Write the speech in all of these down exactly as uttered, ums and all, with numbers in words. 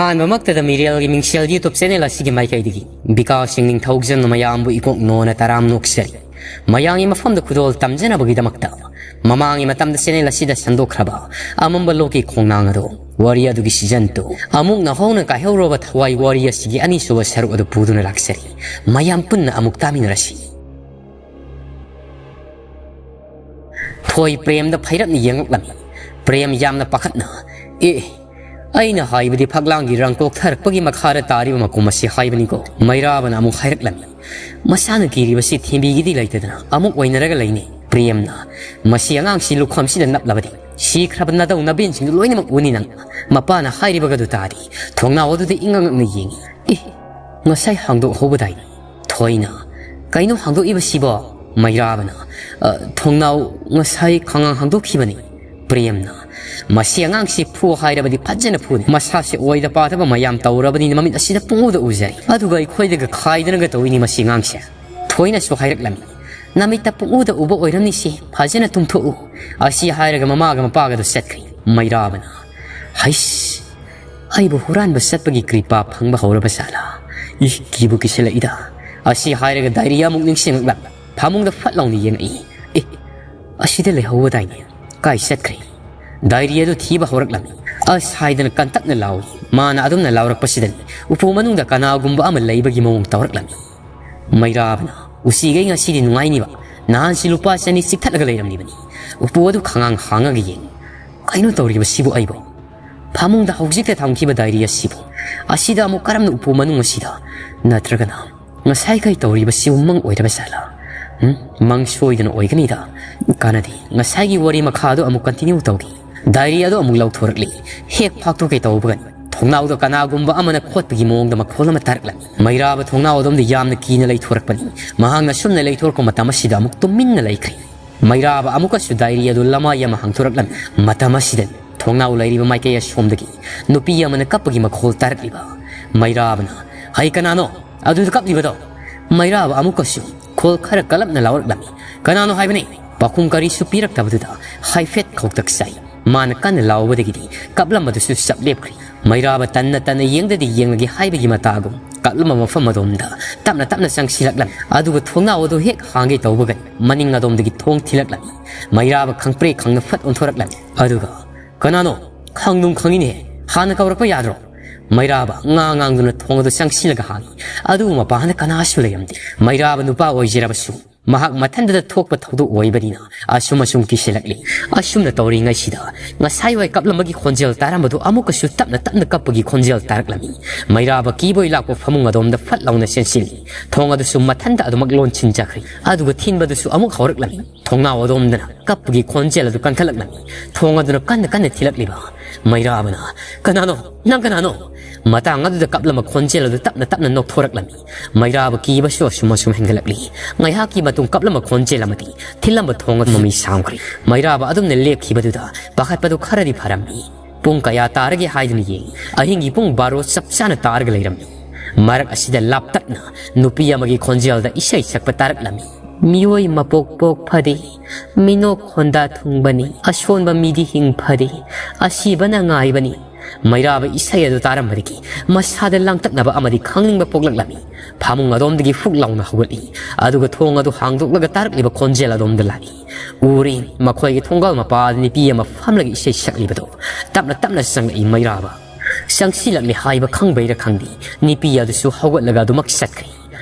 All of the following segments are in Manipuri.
ꯑꯍꯥꯟꯕꯃꯛꯇꯗ ꯃꯤꯔꯦꯜꯒꯤ ꯃꯤꯡꯁꯦꯜ YouTube channel ꯑꯁꯤꯒꯤ ꯃꯥꯏꯀꯩꯗꯒꯤ ꯕꯤꯀꯥꯁ ꯁꯤꯡ ꯅꯤꯡꯊꯧꯖꯝꯅ ꯃꯌꯥꯝꯕꯨ ꯏꯀꯣꯛ ꯅꯣꯟꯅ ꯇꯔꯥꯝ ꯅꯣꯛꯆꯔꯤ꯫ ꯃꯌꯥꯝꯒꯤ ꯃꯐꯝꯗ ꯈꯨꯗꯣꯜ ꯇꯝꯖꯅꯕꯒꯤꯗꯃꯛꯇ ꯃꯃꯥꯡꯒꯤ ꯃꯇꯝꯗ channel ꯑꯁꯤꯗ ꯁꯟꯗꯣꯛꯈ꯭ꯔꯕ ꯑꯃꯝꯕ ꯂꯣꯛꯀꯤ ꯈꯣꯡꯅꯥꯡ ꯑꯗꯣ, ꯋꯥꯔꯤ ꯑꯗꯨꯒꯤ season two, ꯑꯃꯨꯛ ꯅꯧꯍꯧꯅ ꯀꯥꯏꯍꯧꯔꯕ ꯊꯋꯥꯏ ꯋꯥꯔꯤ ꯑꯁꯤꯒꯤ ꯑꯅꯤꯁꯨꯕ ꯁꯔꯨꯛ ꯑꯗꯨ ꯄꯨꯗꯨꯅ ꯂꯥꯛꯆꯔꯤ꯫ ꯃꯌꯥꯝ ꯄꯨꯟꯅ ꯑꯃꯨꯛ ꯇꯥꯃꯤꯟꯅꯔꯁꯤ꯫ ꯊꯣꯏ ꯄ꯭ꯔꯦꯝꯗ ꯐꯩꯔꯞꯅ ꯌꯦꯡꯂꯛꯂꯝꯃꯤ꯫ ꯄ꯭ꯔꯦꯝ ꯌꯥꯝꯅ ꯄꯥꯈꯠꯅ, "ꯑꯦ, ꯑꯩꯅ ꯍꯥꯏꯕꯗꯤ ꯐꯛꯂꯥꯡꯒꯤ ꯔꯪ ꯀꯣꯛꯊꯔꯛꯄꯒꯤ ꯃꯈꯥꯗ ꯇꯥꯔꯤꯕ ꯃꯀꯨꯝ ꯑꯁꯤ ꯍꯥꯏꯕꯅꯤꯀꯣ"꯫ ꯃꯩꯔꯥꯕꯅ ꯑꯃꯨꯛ ꯍꯥꯏꯔꯛꯂꯝꯃꯤ꯫ ꯃꯁꯥꯅ ꯀꯤꯔꯤꯕꯁꯤ ꯊꯦꯝꯕꯤꯒꯦꯗꯤ ꯂꯩꯇꯗꯅ ꯑꯃꯨꯛ ꯑꯣꯏꯅꯔꯒ ꯂꯩꯅꯦ꯫ ꯄ꯭ꯔꯦꯝꯅ, "ꯃꯁꯤ ꯑꯉꯥꯡꯁꯤ ꯂꯨꯈꯝꯁꯤꯗ ꯅꯞꯂꯕꯗꯤ ꯁꯤꯈ꯭ꯔꯕ ꯅꯗꯧ ꯅꯕꯦꯟꯁꯤꯡꯗꯨ ꯂꯣꯏꯅꯃꯛ ꯎꯅꯤ ꯅꯪ꯫ ꯃꯄꯥꯅ ꯍꯥꯏꯔꯤꯕꯒꯗꯨ ꯇꯥꯗꯤ ꯊꯣꯡꯅꯥꯎ ꯑꯗꯨꯗ ꯏꯉꯛ ꯉꯛꯅ ꯌꯦꯡꯉꯤ꯫ ꯑꯦ, ꯉꯁꯥꯏ ꯍꯥꯡꯗꯣꯛꯍꯧꯕꯗꯥꯏꯅꯦ?" ꯊꯣꯏꯅ, "ꯀꯩꯅꯣ ꯍꯥꯡꯗꯣꯛꯏꯕꯁꯤꯕꯣ?" ꯃꯩꯔꯥꯕꯅ, "ꯑ, ꯊꯣꯡꯅꯥꯎ ꯉꯁꯥꯏ ꯈꯪꯍꯥꯡ ꯍꯥꯡꯗꯣꯛꯈꯤꯕꯅꯤ"꯫ ꯄ꯭ꯔꯦꯝꯅ, "ꯃꯁꯤ ꯑꯉꯥꯡꯁꯤ ꯐꯨ ꯍꯥꯏꯔꯕꯗꯤ ꯐꯖꯅ ꯐꯨꯅꯤ꯫ ꯃꯁꯥꯁꯤ ꯑꯣꯏꯗ ꯄꯥꯗꯕ ꯃꯌꯥꯝ ꯇꯧꯔꯕꯅꯤꯅ ꯃꯃꯤꯠ ꯑꯁꯤꯗ ꯄꯨꯡꯎꯗ ꯎꯖꯔꯤ꯫ ꯑꯗꯨꯒ ꯑꯩꯈꯣꯏꯗꯒ ꯈꯥꯏꯗꯅꯒ ꯇꯧꯏꯅꯤ ꯃꯁꯤ ꯑꯉꯥꯡꯁꯦ"꯫ ꯊꯣꯏꯅꯁꯨ ꯍꯥꯏꯔꯛꯂꯝꯃꯤ, "ꯅꯃꯤꯠꯇ ꯄꯨꯡꯎꯗ ꯎꯕ ꯑꯣꯏꯔꯝꯅꯤꯁꯦ, ꯐꯖꯅ ꯇꯨꯝꯊꯣꯛꯎ"꯫ ꯑꯁꯤ ꯍꯥꯏꯔꯒ ꯃꯃꯥꯒ ꯃꯄꯥꯒꯗꯨ ꯆꯠꯈ꯭ꯔꯦ꯫ ꯃꯩꯔꯥꯕꯅ, "ꯍꯩꯁ, ꯑꯩꯕꯨ ꯍꯨꯔꯥꯟꯕ ꯆꯠꯄꯒꯤ ꯀ꯭ꯔꯤꯄꯥ ꯐꯪꯕ ꯍꯧꯔꯕ ꯖꯥꯠꯂꯥ? ꯏ, ꯀꯤꯕꯨ ꯀꯤꯁꯤꯜꯂꯛꯏꯗ"꯫ ꯑꯁꯤ ꯍꯥꯏꯔꯒ diary ꯑꯃꯨꯛ ꯅꯤꯡꯁꯤꯡꯂꯛꯂꯝꯃꯤ꯫ ꯐꯃꯨꯡꯗ ꯐꯠ ꯂꯥꯎꯅ ꯌꯦꯡꯉꯛꯏ꯫ "ꯑꯦ, ꯑꯁꯤꯗ ꯂꯩꯍꯧꯕꯗꯥꯏꯅꯦ? ꯀꯥꯏ ꯆꯠꯈ꯭ꯔꯦ?" Diary ꯑꯗꯨ ꯊꯤꯕ ꯍꯧꯔꯛꯂꯝꯃꯤ꯫ ꯑꯁ ꯍꯥꯏꯗꯅ ꯀꯟꯇꯛꯅ ꯂꯥꯎꯏ꯫ ꯃꯥꯅ ꯑꯗꯨꯝꯅ ꯂꯥꯎꯔꯛꯄꯁꯤꯗꯅꯤ ꯎꯄꯨ ꯃꯅꯨꯡꯗ ꯀꯅꯥꯒꯨꯝꯕ ꯑꯃ ꯂꯩꯕꯒꯤ ꯃꯑꯣꯡ ꯇꯧꯔꯛꯂꯝꯃꯤ꯫ ꯃꯩꯔꯥꯕꯅ, "ꯎꯆꯤꯒꯩ ꯉꯁꯤꯗꯤ ꯅꯨꯡꯉꯥꯏꯅꯤꯕ꯫ ꯅꯍꯥꯟꯁꯤ ꯂꯨꯄꯥ ꯆꯅꯤ ꯆꯤꯛꯊꯠꯂꯒ ꯂꯩꯔꯝꯂꯤꯕꯅꯤ꯫ ꯎꯄꯨ ꯑꯗꯨ ꯈꯪꯍꯥꯡ ꯍꯥꯡꯉꯒ ꯌꯦꯡꯉꯤ꯫ ꯀꯩꯅꯣ ꯇꯧꯔꯤꯕꯁꯤꯕꯨ ꯑꯩꯕꯨ? ꯐꯃꯨꯡꯗ ꯍꯧꯖꯤꯛꯇ ꯊꯝꯈꯤꯕ diary ꯑꯁꯤꯕꯨ? ꯑꯁꯤꯗ ꯑꯃꯨꯛ ꯀꯔꯝꯅ ꯎꯄꯨ ꯃꯅꯨꯡ ꯑꯁꯤꯗ? ꯅꯠꯇ꯭ꯔꯒꯅ ꯉꯁꯥꯏ ꯀꯩ ꯇꯧꯔꯤꯕꯁꯤꯕꯨ ꯃꯪ ꯑꯣꯏꯔꯕ ꯖꯥꯠꯂꯥ? ꯎꯝ, ꯃꯪ ꯁꯣꯏꯗꯅ ꯑꯣꯏꯒꯅꯤꯗ꯫ ꯀꯥꯟꯅꯗꯦ, ꯉꯁꯥꯏꯒꯤ ꯋꯥꯔꯤ ꯃꯈꯥ ꯑꯗꯨ ꯑꯃꯨꯛ continue ꯇꯧꯒꯦ"꯫ Diary ꯑꯗꯨ ꯑꯃꯨꯛ ꯂꯧꯊꯣꯔꯛꯂꯤ꯫ ꯍꯦꯛ ꯐꯥꯛꯇꯣꯛꯀꯦ ꯇꯧꯕꯒꯅꯤ ꯊꯣꯡꯅꯥꯎꯗ ꯀꯅꯥꯒꯨꯝꯕ ꯑꯃꯅ ꯈꯣꯠꯄꯒꯤ ꯃꯑꯣꯡꯗ ꯃꯈꯣꯜ ꯑꯃ ꯇꯥꯔꯛꯂꯝꯃꯤ꯫ ꯃꯩꯔꯥꯕ ꯊꯣꯡꯅꯥꯎ ꯑꯗꯣꯝꯗ ꯌꯥꯝꯅ ꯀꯤꯅ ꯂꯩꯊꯣꯔꯛꯄꯅꯤ꯫ ꯃꯍꯥꯛꯅ ꯁꯨꯝꯅ ꯂꯩꯊꯣꯔꯛꯄ ꯃꯇꯝ ꯑꯁꯤꯗ ꯑꯃꯨꯛ ꯇꯨꯃꯤꯟꯅ ꯂꯩꯈ꯭ꯔꯦ꯫ ꯃꯩꯔꯥꯕ ꯑꯃꯨꯛꯀꯁꯨ diary ꯑꯗꯨ ꯂꯃꯥꯏ ꯑꯃ ꯍꯥꯡꯗꯣꯔꯛꯂꯝꯃꯤ꯫ ꯃꯇꯝ ꯑꯁꯤꯗ ꯊꯣꯡꯅꯥꯎ ꯂꯩꯔꯤꯕ ꯃꯥꯏꯀꯩ ꯑꯁꯣꯝꯗꯒꯤ ꯅꯨꯄꯤ ꯑꯃꯅ ꯀꯞꯄꯒꯤ ꯃꯈꯣꯜ ꯇꯥꯔꯛꯂꯤꯕ꯫ ꯃꯩꯔꯥꯕꯅ, "ꯍꯩ, ꯀꯅꯥꯅꯣ ꯑꯗꯨꯗ ꯀꯞꯂꯤꯕꯗꯣ?" ꯃꯩꯔꯥꯕ ꯑꯃꯨꯛꯀꯁꯨ ꯈꯣꯜ ꯈꯔ ꯀꯜꯂꯞꯅ ꯂꯥꯎꯔꯛꯂꯝꯃꯤ꯫ "ꯀꯅꯥꯅꯣ ꯍꯥꯏꯕꯅꯤ?" ꯄꯥꯎꯈꯨꯝ ꯀꯔꯤꯁꯨ ꯄꯤꯔꯛꯇꯕꯗꯨꯗ ꯍꯥꯏꯐꯦꯠ ꯈꯧꯇꯛ ꯆꯥꯏ꯫ ꯃꯥꯅ ꯀꯟꯅ ꯂꯥꯎꯕꯗꯒꯤꯗꯤ ꯀꯞꯂꯝꯕꯗꯨꯁꯨ ꯆꯞ ꯂꯦꯞꯈ꯭ꯔꯦ꯫ ꯃꯩꯔꯥꯕ ꯇꯟꯅ ꯇꯟꯅ ꯌꯦꯡꯗꯗꯤ ꯌꯦꯡꯂꯒꯦ ꯍꯥꯏꯕꯒꯤ ꯃꯇꯥꯒꯨꯝ ꯀꯞꯂꯝꯕ ꯃꯐꯝ ꯑꯗꯣꯝꯗ ꯇꯞꯅ ꯇꯞꯅ ꯆꯪꯁꯤꯜꯂꯛꯂꯝꯃꯤ꯫ ꯑꯗꯨꯒ ꯊꯣꯡꯅꯥꯎ ꯑꯗꯨ ꯍꯦꯛ ꯍꯥꯡꯒꯦ ꯇꯧꯕꯒ ꯃꯅꯤꯡ ꯑꯗꯣꯝꯗꯒꯤ ꯊꯣꯡ ꯊꯤꯜꯂꯛꯂꯝꯃꯤ꯫ ꯃꯩꯔꯥꯕ ꯈꯪꯄ꯭ꯔꯦꯛ ꯈꯪꯅ ꯐꯠ ꯑꯣꯟꯊꯣꯔꯛꯂꯝꯃꯤ꯫ ꯑꯗꯨꯒ "ꯀꯅꯥꯅꯣ? ꯈꯪꯗꯨꯝ ꯈꯪꯉꯤꯅꯦ, ꯍꯥꯟꯅ ꯀꯧꯔꯛꯄ ꯌꯥꯗ꯭ꯔꯣ?" ꯃꯩꯔꯥꯕ ꯉꯥ ꯉꯥꯡꯗꯨꯅ ꯊꯣꯡ ꯑꯗꯨ ꯆꯪꯁꯤꯜꯂꯒ ꯍꯥꯡꯉꯤ꯫ ꯑꯗꯨꯕꯨ ꯃꯄꯥꯟꯗ ꯀꯅꯥꯁꯨ ꯂꯩꯔꯝꯗꯦ꯫ ꯃꯩꯔꯥꯕ ꯅꯨꯄꯥ ꯑꯣꯏꯖꯔꯕꯁꯨ ꯃꯍꯥꯛ ꯃꯊꯟꯇꯗ ꯊꯣꯛꯄ ꯊꯧꯗꯣꯛ ꯑꯣꯏꯕꯅꯤꯅ ꯑꯁꯨꯝ ꯑꯁꯨꯝ ꯀꯤꯁꯤꯜꯂꯛꯂꯤ꯫ ꯑꯁꯨꯝꯅ ꯇꯧꯔꯤꯉꯩꯁꯤꯗ ꯉꯁꯥꯏꯋꯥꯏ ꯀꯞꯂꯝꯕꯒꯤ ꯈꯣꯟꯖꯦꯜ ꯇꯥꯔꯝꯕꯗꯨ ꯑꯃꯨꯛꯀꯁꯨ ꯇꯞꯅ ꯇꯞꯅ ꯀꯞꯄꯒꯤ ꯈꯣꯟꯖꯦꯜ ꯇꯥꯔꯛꯂꯝꯃꯤ꯫ ꯃꯩꯔꯥꯕ ꯀꯤꯕꯣꯏ ꯂꯥꯛꯄ ꯐꯃꯨꯡ ꯑꯗꯣꯝꯗ ꯐꯠ ꯂꯥꯎꯅ ꯆꯦꯟꯁꯤꯜꯂꯤ꯫ ꯊꯣꯡ ꯑꯗꯨꯁꯨ ꯃꯊꯟꯇ ꯑꯗꯨꯃꯛ ꯂꯣꯟꯁꯤꯟꯖꯈ꯭ꯔꯦ꯫ ꯑꯗꯨꯒ ꯊꯤꯟꯕꯗꯨꯁꯨ ꯑꯃꯨꯛ ꯍꯧꯔꯛꯂꯝꯃꯤ꯫ ꯊꯣꯡꯅꯥꯎ ꯑꯗꯣꯝꯗꯅ ꯀꯞꯄꯒꯤ ꯈꯣꯟꯖꯦꯜ ꯑꯗꯨ ꯀꯟꯈꯠꯂꯛꯂꯝꯃꯤ꯫ ꯊꯣꯡ ꯑꯗꯨꯅ ꯀꯟꯅ ꯀꯟꯅ ꯊꯤꯜꯂꯛꯂꯤꯕ꯫ ꯃꯩꯔꯥꯕꯅ, "ꯀꯅꯥꯅꯣ? ꯅꯪ ꯀꯅꯥꯅꯣ?" ꯃꯇꯥꯡ ꯑꯗꯨꯗ ꯀꯞꯂꯝꯕ ꯈꯣꯟꯖꯦꯜ ꯑꯗꯨ ꯇꯞꯅ ꯇꯞꯅ ꯅꯣꯛꯊꯣꯔꯛꯂꯝꯃꯤ꯫ ꯃꯩꯔꯥꯕ ꯀꯤꯕꯁꯨ ꯑꯁꯨꯝ ꯑꯁꯨꯝ ꯍꯦꯟꯒꯠꯂꯛꯂꯤ꯫ ꯉꯥꯏꯍꯥꯛꯀꯤ ꯃꯇꯨꯡ ꯀꯞꯂꯝꯕ ꯈꯣꯟꯖꯦꯜ ꯑꯃꯗꯤ ꯊꯤꯜꯂꯝꯕ ꯊꯣꯡ ꯑꯗꯨ ꯃꯃꯤ ꯁꯥꯝꯈ꯭ꯔꯦ꯫ ꯃꯩꯔꯥꯕ ꯑꯗꯨꯝꯅ ꯂꯦꯞꯈꯤꯕꯗꯨꯗ ꯄꯥꯈꯠꯄꯗꯨ ꯈꯔꯗꯤ ꯐꯔꯝꯃꯤ꯫ ꯄꯨꯡ ꯀꯌꯥ ꯇꯥꯔꯒꯦ ꯍꯥꯏꯗꯨꯅ ꯌꯦꯡꯉꯤ꯫ ꯑꯍꯤꯡꯒꯤ ꯄꯨꯡ ꯕꯥꯔꯣ ꯆꯞ ꯆꯥꯅ ꯇꯥꯔꯒ ꯂꯩꯔꯝꯃꯤ꯫ ꯃꯔꯛ ꯑꯁꯤꯗ ꯂꯥꯞꯇꯛꯅ ꯅꯨꯄꯤ ꯑꯃꯒꯤ ꯈꯣꯟꯖꯦꯜꯗ ꯏꯁꯩ ꯁꯛꯄ ꯇꯥꯔꯛꯂꯝꯃꯤ꯫ "ꯃꯤꯑꯣꯏ ꯃꯄꯣꯛ ꯄꯣꯛ ꯐꯗꯦ, ꯃꯤꯅꯣꯛ ꯈꯣꯟꯗꯥ ꯊꯨꯡꯕꯅꯤ, ꯑꯁꯣꯟꯕ ꯃꯤꯗꯤ ꯍꯤꯡ ꯐꯗꯦ, ꯑꯁꯤꯕꯅ ꯉꯥꯏꯕꯅꯤ"꯫ ꯃꯩꯔꯥꯕ ꯏꯁꯩ ꯑꯗꯨ ꯇꯥꯔꯝꯕꯗꯒꯤ ꯃꯁꯥꯗ ꯂꯥꯡꯇꯛꯅꯕ ꯑꯃꯗꯤ ꯈꯪꯅꯤꯡꯕ ꯄꯣꯛꯂꯛꯂꯝꯃꯤ꯫ ꯐꯃꯨꯡ ꯑꯗꯣꯝꯗꯒꯤ ꯍꯨꯛ ꯂꯥꯎꯅ ꯍꯧꯒꯠꯂꯤ꯫ ꯑꯗꯨꯒ ꯊꯣꯡ ꯑꯗꯨ ꯍꯥꯡꯗꯣꯛꯂꯒ ꯇꯥꯔꯛꯂꯤꯕ ꯈꯣꯟꯖꯦꯜ ꯑꯗꯣꯝꯗ ꯂꯥꯛꯏ꯫ ꯎꯔꯦ, ꯃꯈꯣꯏꯒꯤ ꯊꯣꯡꯒꯥꯜ ꯃꯄꯥꯗ ꯅꯨꯄꯤ ꯑꯃ ꯐꯝꯂꯒ ꯏꯁꯩ ꯁꯛꯂꯤꯕꯗꯨ꯫ ꯇꯞꯅ ꯇꯞꯅ ꯆꯪꯂꯛꯏ ꯃꯩꯔꯥꯕ꯫ ꯆꯪꯁꯤꯜꯂꯛꯂꯦ ꯍꯥꯏꯕ ꯈꯪꯕꯩꯔ ꯈꯪꯗꯦ, ꯅꯨꯄꯤ ꯑꯗꯨꯁꯨ ꯍꯧꯒꯠꯂꯒ ꯑꯗꯨꯃꯛ ꯆꯠꯈ꯭ꯔꯦ꯫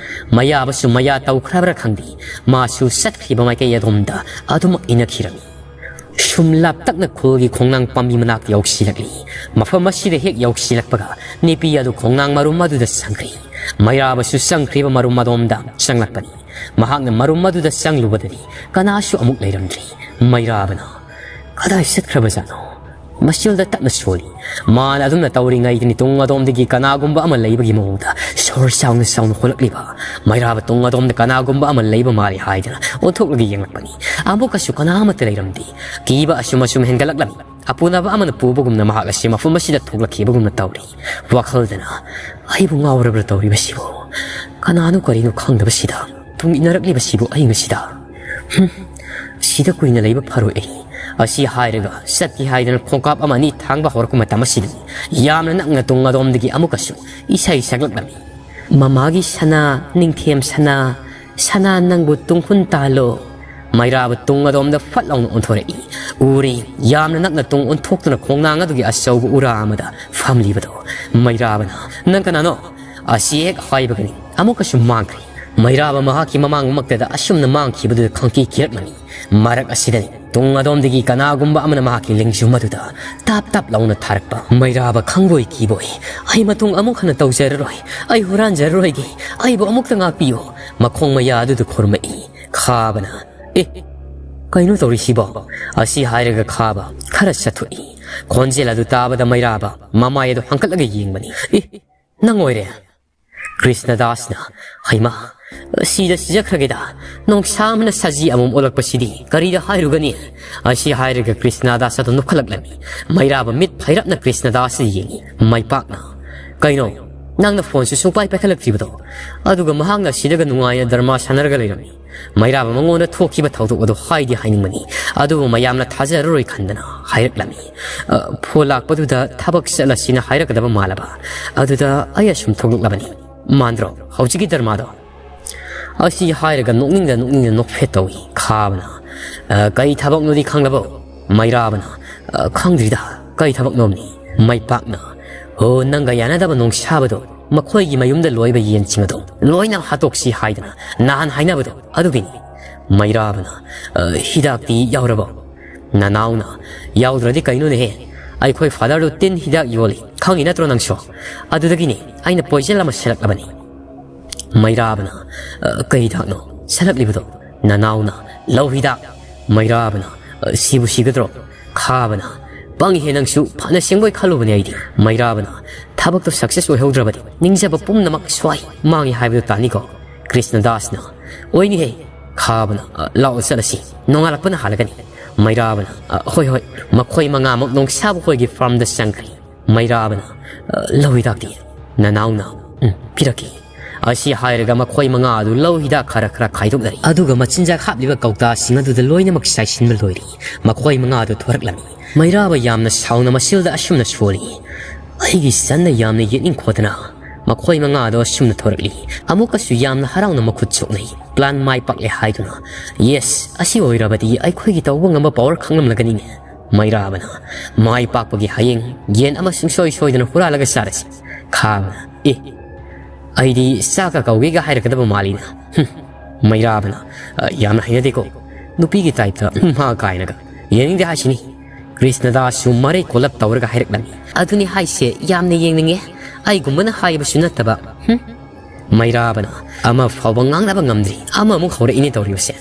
ꯃꯩꯔꯥꯕꯁꯨ ꯃꯌꯥ ꯇꯧꯈ꯭ꯔꯕ꯭ꯔꯥ ꯈꯪꯗꯦ, ꯃꯥꯁꯨ ꯆꯠꯈ꯭ꯔꯤꯕ ꯃꯥꯏꯀꯩ ꯑꯗꯣꯝꯗ ꯑꯗꯨꯃꯛ ꯏꯟꯅꯈꯤꯔꯝꯃꯤ꯫ ꯁꯨꯝ ꯂꯥꯞꯇꯛꯅ ꯈꯨꯜꯒꯤ ꯈꯣꯡꯅꯥꯡ ꯄꯥꯝꯕꯤ ꯃꯅꯥꯛꯇ ꯌꯧꯁꯤꯜꯂꯛꯂꯤ꯫ ꯃꯐꯝ ꯑꯁꯤꯗ ꯍꯦꯛ ꯌꯧꯁꯤꯜꯂꯛꯄꯒ ꯅꯨꯄꯤ ꯑꯗꯨ ꯈꯣꯡꯅꯥꯡ ꯃꯔꯨꯝ ꯑꯗꯨꯗ ꯆꯪꯈ꯭ꯔꯦ꯫ ꯃꯩꯔꯥꯕꯁꯨ ꯆꯪꯈ꯭ꯔꯤꯕ ꯃꯔꯨꯝ ꯑꯗꯣꯝꯗ ꯆꯪꯂꯛꯄꯅꯤ꯫ ꯃꯍꯥꯛꯅ ꯃꯔꯨꯝ ꯑꯗꯨꯗ ꯆꯪꯂꯨꯕꯗꯗꯤ ꯀꯅꯥꯁꯨ ꯑꯃꯨꯛ ꯂꯩꯔꯝꯗ꯭ꯔꯤ꯫ ꯃꯩꯔꯥꯕꯅ, "ꯀꯗꯥꯏ ꯆꯠꯈ꯭ꯔꯕꯖꯥꯠꯅꯣ?" ꯃꯆꯤꯜꯗ ꯇꯞꯅ ꯁꯣꯜꯂꯤ꯫ ꯃꯥꯅ ꯑꯗꯨꯝꯅ ꯇꯧꯔꯤꯉꯩꯗꯅꯤ ꯇꯨꯡ ꯑꯗꯣꯝꯗꯒꯤ ꯀꯅꯥꯒꯨꯝꯕ ꯑꯃ ꯂꯩꯕꯒꯤ ꯃꯑꯣꯡꯗ ꯁꯣꯔ ꯆꯥꯎꯅ ꯆꯥꯎꯅ ꯍꯣꯜꯂꯛꯂꯤꯕ꯫ ꯃꯩꯔꯥꯕ ꯇꯨꯡ ꯑꯗꯣꯝꯗ ꯀꯅꯥꯒꯨꯝꯕ ꯑꯃ ꯂꯩꯕ ꯃꯥꯜꯂꯤ ꯍꯥꯏꯗꯅ ꯑꯣꯟꯊꯣꯛꯂꯒ ꯌꯦꯡꯂꯛꯄꯅꯤ꯫ ꯑꯃꯨꯛꯀꯁꯨ ꯀꯅꯥ ꯑꯃꯠꯇ ꯂꯩꯔꯝꯗꯦ꯫ ꯀꯤꯕ ꯑꯁꯨꯝ ꯑꯁꯨꯝ ꯍꯦꯟꯒꯠꯂꯛꯂꯝꯃꯤ꯫ ꯑꯄꯨꯅꯕ ꯑꯃꯅ ꯄꯨꯕꯒꯨꯝꯅ ꯃꯍꯥꯛ ꯑꯁꯤ ꯃꯐꯝ ꯑꯁꯤꯗ ꯊꯣꯛꯂꯛꯈꯤꯕꯒꯨꯝꯅ ꯇꯧꯔꯤ꯫ ꯋꯥꯈꯜꯗꯅ, "ꯑꯩꯕꯨ ꯉꯥꯎꯔꯕ꯭ꯔꯥ ꯇꯧꯔꯤꯕꯁꯤꯕꯨ? ꯀꯅꯥꯅꯣ ꯀꯔꯤꯅꯣ ꯈꯪꯗꯕꯁꯤꯗ ꯇꯨꯡ ꯏꯟꯅꯔꯛꯂꯤꯕꯁꯤꯕꯨ ꯑꯩ ꯉꯁꯤꯗ? ꯍꯨꯝ, ꯁꯤꯗ ꯀꯨꯏꯅ ꯂꯩꯕ ꯐꯔꯣꯏ ꯑꯩ꯫ ꯑꯁꯤ ꯍꯥꯏꯔꯒ ꯆꯠꯀꯦ ꯍꯥꯏꯗꯅ ꯈꯣꯡꯀꯥꯞ ꯑꯃ ꯑꯅꯤ ꯊꯥꯡꯕ ꯍꯧꯔꯛꯄ ꯃꯇꯝ ꯑꯁꯤꯗꯅꯤ ꯌꯥꯝꯅ ꯅꯛꯅ ꯇꯨꯡ ꯑꯗꯣꯝꯗꯒꯤ ꯑꯃꯨꯛꯀꯁꯨ ꯏꯁꯩ ꯁꯛꯂꯛꯂꯝꯃꯤ꯫ "ꯃꯃꯥꯒꯤ ꯁꯅꯥ, ꯅꯤꯡꯊꯦꯝ ꯁꯅꯥ, ꯁꯅꯥ ꯅꯪꯕꯨ ꯇꯨꯡ ꯍꯨꯟ ꯇꯥꯍꯜꯂꯣ"꯫ ꯃꯩꯔꯥꯕ ꯇꯨꯡ ꯑꯗꯣꯝꯗ ꯐꯠ ꯂꯥꯎꯅ ꯑꯣꯟꯊꯣꯔꯛꯏ꯫ ꯎꯔꯦ, ꯌꯥꯝꯅ ꯅꯛꯅ ꯇꯨꯡ ꯑꯣꯟꯊꯣꯛꯇꯨꯅ ꯈꯣꯡꯅꯥꯡ ꯑꯗꯨꯒꯤ ꯑꯆꯧꯕ ꯎꯔꯥ ꯑꯃꯗ ꯐꯝꯂꯤꯕꯗꯣ꯫ ꯃꯩꯔꯥꯕꯅ, "ꯅꯪ ꯀꯅꯥꯅꯣ?" ꯑꯁꯤ ꯍꯦꯛ ꯍꯥꯏꯕꯒꯅꯤ ꯑꯃꯨꯛꯀꯁꯨ ꯃꯥꯡꯈ꯭ꯔꯦ꯫ ꯃꯩꯔꯥꯕ ꯃꯍꯥꯛꯀꯤ ꯃꯃꯥꯡꯃꯛꯇꯗ ꯑꯁꯨꯝꯅ ꯃꯥꯡꯈꯤꯕꯗꯨꯗ ꯈꯪꯀꯤ ꯀꯤꯔꯛꯂꯝꯃꯤ꯫ ꯃꯔꯛ ꯑꯁꯤꯗꯅꯤ ꯇꯨꯡ ꯑꯗꯣꯝꯗꯒꯤ ꯀꯅꯥꯒꯨꯝꯕ ꯑꯃꯅ ꯃꯍꯥꯛꯀꯤ ꯂꯦꯡꯖꯨꯝ ꯑꯗꯨꯗ ꯇꯥꯞ ꯇꯥꯞ ꯂꯥꯎꯅ ꯊꯥꯔꯛꯄ꯫ ꯃꯩꯔꯥꯕ ꯈꯪꯕꯣꯏ ꯀꯤꯕꯣꯏ, "ꯑꯩ ꯃꯇꯨꯡ ꯑꯃꯨꯛ ꯍꯟꯅ ꯇꯧꯖꯔꯔꯣꯏ, ꯑꯩ ꯍꯨꯔꯥꯟꯖꯔꯔꯣꯏꯒꯦ, ꯑꯩꯕꯨ ꯑꯃꯨꯛꯇ ꯉꯥꯛꯄꯤꯌꯨ"꯫ ꯃꯈꯣꯡ ꯃꯌꯥ ꯑꯗꯨꯗ ꯈꯨꯔꯨꯝꯃꯛꯏ꯫ ꯈꯥꯕꯅ, "ꯑꯦ, ꯀꯩꯅꯣ ꯇꯧꯔꯤꯁꯤꯕꯣ?" ꯑꯁꯤ ꯍꯥꯏꯔꯒ ꯈꯥꯕ ꯈꯔ ꯆꯠꯊꯣꯛꯏ꯫ ꯈꯣꯟꯖꯦꯜ ꯑꯗꯨ ꯇꯥꯕꯗ ꯃꯩꯔꯥꯕ ꯃꯃꯥꯏ ꯑꯗꯨ ꯍꯪꯀꯠꯂꯒ ꯌꯦꯡꯕꯅꯤ꯫ "ꯑꯦ, ꯅꯪ ꯑꯣꯏꯔꯦ?" ꯀ꯭ꯔꯤꯁꯅꯗꯥꯁꯅ, "ꯍꯩꯃꯥ, ꯁꯤꯗ ꯁꯤꯖꯈ꯭ꯔꯒꯦꯗ, ꯅꯣꯡꯁꯥ ꯑꯃꯅ ꯁꯖꯤ ꯑꯃꯃꯝ ꯑꯣꯜꯂꯛꯄꯁꯤꯗꯤ ꯀꯔꯤꯗ ꯍꯥꯏꯔꯨꯒꯅꯤ?" ꯑꯁꯤ ꯍꯥꯏꯔꯒ ꯀ꯭ꯔꯤꯁꯅꯗꯥꯁ ꯑꯗꯨ ꯅꯣꯛꯈꯠꯂꯛꯂꯝꯃꯤ꯫ ꯃꯩꯔꯥꯕ ꯃꯤꯠ ꯐꯩꯔꯞꯅ ꯀ꯭ꯔꯤꯁꯅꯗꯥꯁꯇ ꯌꯦꯡꯉꯤ꯫ ꯃꯥꯏꯄꯥꯛꯅ, "ꯀꯩꯅꯣ, ꯅꯪꯅ ꯐꯣꯟꯁꯨ ꯁꯨꯡꯄꯥꯏ ꯄꯥꯏꯈꯠꯂꯛꯇ꯭ꯔꯤꯕꯗꯣ? ꯑꯗꯨꯒ ꯃꯍꯥꯛꯅ ꯁꯤꯗꯒ ꯅꯨꯡꯉꯥꯏꯅ ꯗ꯭ꯔꯃꯥ ꯁꯥꯟꯅꯔꯒ ꯂꯩꯔꯝꯃꯤ꯫ ꯃꯩꯔꯥꯕ ꯃꯉꯣꯟꯗ ꯊꯣꯛꯈꯤꯕ ꯊꯧꯗꯣꯛ ꯑꯗꯨ ꯍꯥꯏꯗꯤ ꯍꯥꯏꯅꯤꯡꯕꯅꯤ, ꯑꯗꯨꯕꯨ ꯃꯌꯥꯝꯅ ꯊꯥꯖꯔꯔꯣꯏ ꯈꯟꯗꯅ ꯍꯥꯏꯔꯛꯂꯝꯃꯤ꯫ ꯑ, ꯐꯣꯟ ꯂꯥꯛꯄꯗꯨꯗ ꯊꯕꯛ ꯆꯠꯂꯁꯤꯅ ꯍꯥꯏꯔꯛꯀꯗꯕ ꯃꯥꯜꯂꯕ꯫ ꯑꯗꯨꯗ ꯑꯩ ꯑꯁꯨꯝ ꯊꯣꯛꯂꯛꯂꯕꯅꯤ꯫ ꯃꯥꯟꯗ꯭ꯔꯣ ꯍꯧꯖꯤꯛꯀꯤ ꯗ꯭ꯔꯃꯥꯗꯣ?" ꯑꯁꯤ ꯍꯥꯏꯔꯒ ꯅꯣꯛꯅꯤꯡꯗ ꯅꯣꯛꯅꯤꯡꯗ ꯅꯣꯛꯐꯦꯠ ꯇꯧꯏ꯫ ꯈꯥꯕꯅ, "ꯑ, ꯀꯩ ꯊꯕꯛꯅꯣꯗꯤ ꯈꯪꯂꯕꯣ?" ꯃꯩꯔꯥꯕꯅ, "ꯑ, ꯈꯪꯗ꯭ꯔꯤꯗ, ꯀꯩ ꯊꯕꯛꯅꯣꯝꯅꯤ?" ꯃꯩꯄꯥꯛꯅ, "ꯑꯣ, ꯅꯪꯒ ꯌꯥꯅꯗꯕ ꯅꯣꯡꯁꯥꯕꯗꯣ, ꯃꯈꯣꯏꯒꯤ ꯃꯌꯨꯝꯗ ꯂꯣꯏꯕ ꯌꯦꯟꯁꯤꯡ ꯑꯗꯣ ꯂꯣꯏꯅ ꯍꯥꯠꯇꯣꯛꯁꯤ ꯍꯥꯏꯗꯅ ꯅꯍꯥꯟ ꯍꯥꯏꯅꯕꯗꯣ ꯑꯗꯨꯒꯤꯅꯤ"꯫ ꯃꯩꯔꯥꯕꯅ, "ꯑ, ꯍꯤꯗꯥꯛꯇꯤ ꯌꯥꯎꯔꯕꯣ?" ꯅꯅꯥꯎꯅ, "ꯌꯥꯎꯗ꯭ꯔꯗꯤ ꯀꯩꯅꯣꯅꯦꯍꯦ? ꯑꯩꯈꯣꯏ ꯐꯥꯗꯔꯗꯨ ꯇꯤꯟ ꯍꯤꯗꯥꯛ ꯌꯣꯜꯂꯤ, ꯈꯪꯉꯤ ꯅꯠꯇ꯭ꯔꯣ ꯅꯪꯁꯨ? ꯑꯗꯨꯗꯒꯤꯅꯤ ꯑꯩꯅ ꯄꯣꯏꯖꯟ ꯑꯃ ꯁꯤꯜꯂꯛꯂꯕꯅꯤ"꯫ ꯃꯩꯔꯥꯕꯅ, "ꯑ, ꯀꯩ ꯍꯤꯗꯥꯛꯅꯣ ꯁꯤꯜꯂꯛꯂꯤꯕꯗꯣ?" ꯅꯅꯥꯎꯅ, "ꯂꯧ ꯍꯤꯗꯥꯛ"꯫ ꯃꯩꯔꯥꯕꯅ, "ꯑ, ꯁꯤꯕꯨ ꯁꯤꯒꯗ꯭ꯔꯣ?" ꯈꯥꯕꯅ, "ꯄꯪꯉꯤꯍꯦ ꯅꯪꯁꯨ, ꯐꯅ ꯁꯦꯡꯕꯣꯏ ꯈꯜꯂꯨꯕꯅꯦ ꯑꯩꯗꯤ"꯫ ꯃꯩꯔꯥꯕꯅ, "ꯊꯕꯛꯇꯣ ꯁꯛꯁꯦꯁ ꯑꯣꯏꯍꯧꯗ꯭ꯔꯕꯗꯤ ꯅꯤꯡꯖꯕ ꯄꯨꯝꯅꯃꯛ ꯁ꯭ꯋꯥꯏ ꯃꯥꯡꯉꯤ ꯍꯥꯏꯕꯗꯨ ꯇꯥꯅꯤꯀꯣ"꯫ ꯀ꯭ꯔꯤꯁꯅꯗꯥꯁꯅ, "ꯑꯣꯏꯅꯤꯍꯦ"꯫ ꯈꯥꯕꯅ, "ꯑ, ꯂꯥꯛꯑꯣ ꯆꯠꯂꯁꯤ, ꯅꯣꯡꯉꯥꯜꯂꯛꯄꯅ ꯍꯥꯜꯂꯒꯅꯤ"꯫ ꯃꯩꯔꯥꯕꯅ, "ꯑ, ꯍꯣꯏ ꯍꯣꯏ"꯫ ꯃꯈꯣꯏ ꯃꯉꯥꯃꯛ ꯅꯣꯡꯁꯥꯕ ꯈꯣꯏꯒꯤ ꯐꯥꯔꯝꯗ ꯆꯪꯈ꯭ꯔꯦ꯫ ꯃꯩꯔꯥꯕꯅ, "ꯑ, ꯂꯧ ꯍꯤꯗꯥꯛꯇꯤ?" ꯅꯅꯥꯎꯅ, "ꯎꯝ, ꯄꯤꯔꯛꯀꯦ"꯫ ꯑꯁꯤ ꯍꯥꯏꯔꯒ ꯃꯈꯣꯏ ꯃꯉꯥ ꯑꯗꯨ ꯂꯧ ꯍꯤꯗꯥꯛ ꯈꯔ ꯈꯔ ꯈꯥꯏꯗꯣꯛꯅꯔꯤ꯫ ꯑꯗꯨꯒ ꯃꯆꯤꯟꯖꯥꯛ ꯍꯥꯞꯂꯤꯕ ꯀꯧꯇꯥꯁꯤꯡ ꯑꯗꯨꯗ ꯂꯣꯏꯅꯃꯛ ꯆꯥꯏꯁꯤꯟꯕ ꯂꯣꯏꯔꯦ꯫ ꯃꯈꯣꯏ ꯃꯉꯥ ꯑꯗꯨ ꯊꯣꯔꯛꯂꯝꯃꯤ꯫ ꯃꯩꯔꯥꯕ ꯌꯥꯝꯅ ꯁꯥꯎꯅ ꯃꯁꯤꯜꯗ ꯑꯁꯨꯝꯅ ꯁꯣꯜꯂꯤ, "ꯑꯩꯒꯤ ꯁꯟꯅ ꯌꯥꯝꯅ ꯌꯦꯠꯅꯤꯡ ꯈꯣꯠꯇꯅ ꯃꯈꯣꯏ ꯃꯉꯥ ꯑꯗꯨ ꯑꯁꯨꯝꯅ ꯊꯣꯔꯛꯂꯤ꯫" ꯑꯃꯨꯛꯀꯁꯨ ꯌꯥꯝꯅ ꯍꯔꯥꯎꯅ ꯃꯈꯨꯠ ꯁꯣꯛꯅꯩ꯫ "ꯄ꯭ꯂꯥꯟ ꯃꯥꯏ ꯄꯥꯛꯂꯦ" ꯍꯥꯏꯗꯨꯅ, "ꯌꯦꯁ, ꯑꯁꯤ ꯑꯣꯏꯔꯕꯗꯤ ꯑꯩꯈꯣꯏꯒꯤ ꯇꯧꯕ ꯉꯝꯕ ꯄꯥꯋꯔ ꯈꯪꯂꯝꯂꯒꯅꯤꯅꯦ꯫" ꯃꯩꯔꯥꯕꯅ, "ꯃꯥꯏ ꯄꯥꯛꯄꯒꯤ ꯍꯌꯦꯡ ꯌꯦꯟ ꯑꯃ ꯁꯨꯡꯁꯣꯏ ꯁꯣꯏꯗꯅ ꯍꯨꯔꯥꯜꯂꯒ ꯆꯥꯔꯁꯤ꯫" ꯈꯥꯕꯅ, "ꯑꯦ, ꯑꯩꯗꯤ ꯆꯥꯛꯀ ꯀꯧꯒꯦꯒ ꯍꯥꯏꯔꯛꯀꯗꯕ ꯃꯥꯜꯂꯤꯅ꯫" ꯍꯨꯝ꯫ ꯃꯩꯔꯥꯕꯅ, "ꯑ, ꯌꯥꯝꯅ ꯍꯩꯅꯗꯦꯀꯣ, ꯅꯨꯄꯤꯒꯤ ꯇꯥꯏꯞꯇ ꯃꯥ ꯀꯥꯏꯅꯒ꯫ ꯌꯦꯡꯅꯤꯡꯗꯦ ꯍꯥꯏꯁꯤꯅꯤ꯫" ꯀ꯭ꯔꯤꯁꯅꯗꯥꯁꯁꯨ ꯃꯔꯩ ꯀꯣꯜꯂꯞ ꯇꯧꯔꯒ ꯍꯥꯏꯔꯛꯂꯝꯃꯤ꯫ "ꯑꯗꯨꯅꯤ ꯍꯥꯏꯁꯦ, ꯌꯥꯝꯅ ꯌꯦꯡꯅꯤꯡꯉꯦ꯫ ꯑꯩꯒꯨꯝꯕꯅ ꯍꯥꯏꯕꯁꯨ ꯅꯠꯇꯕ꯫ ꯍꯨꯝ꯫" ꯃꯩꯔꯥꯕꯅ ꯑꯃ ꯐꯥꯎꯕ ꯉꯥꯡꯅꯕ ꯉꯝꯗ꯭ꯔꯤ꯫ ꯑꯃꯃꯨꯛ ꯍꯧꯔꯛꯏꯅꯦ ꯇꯧꯔꯤꯕꯁꯦ꯫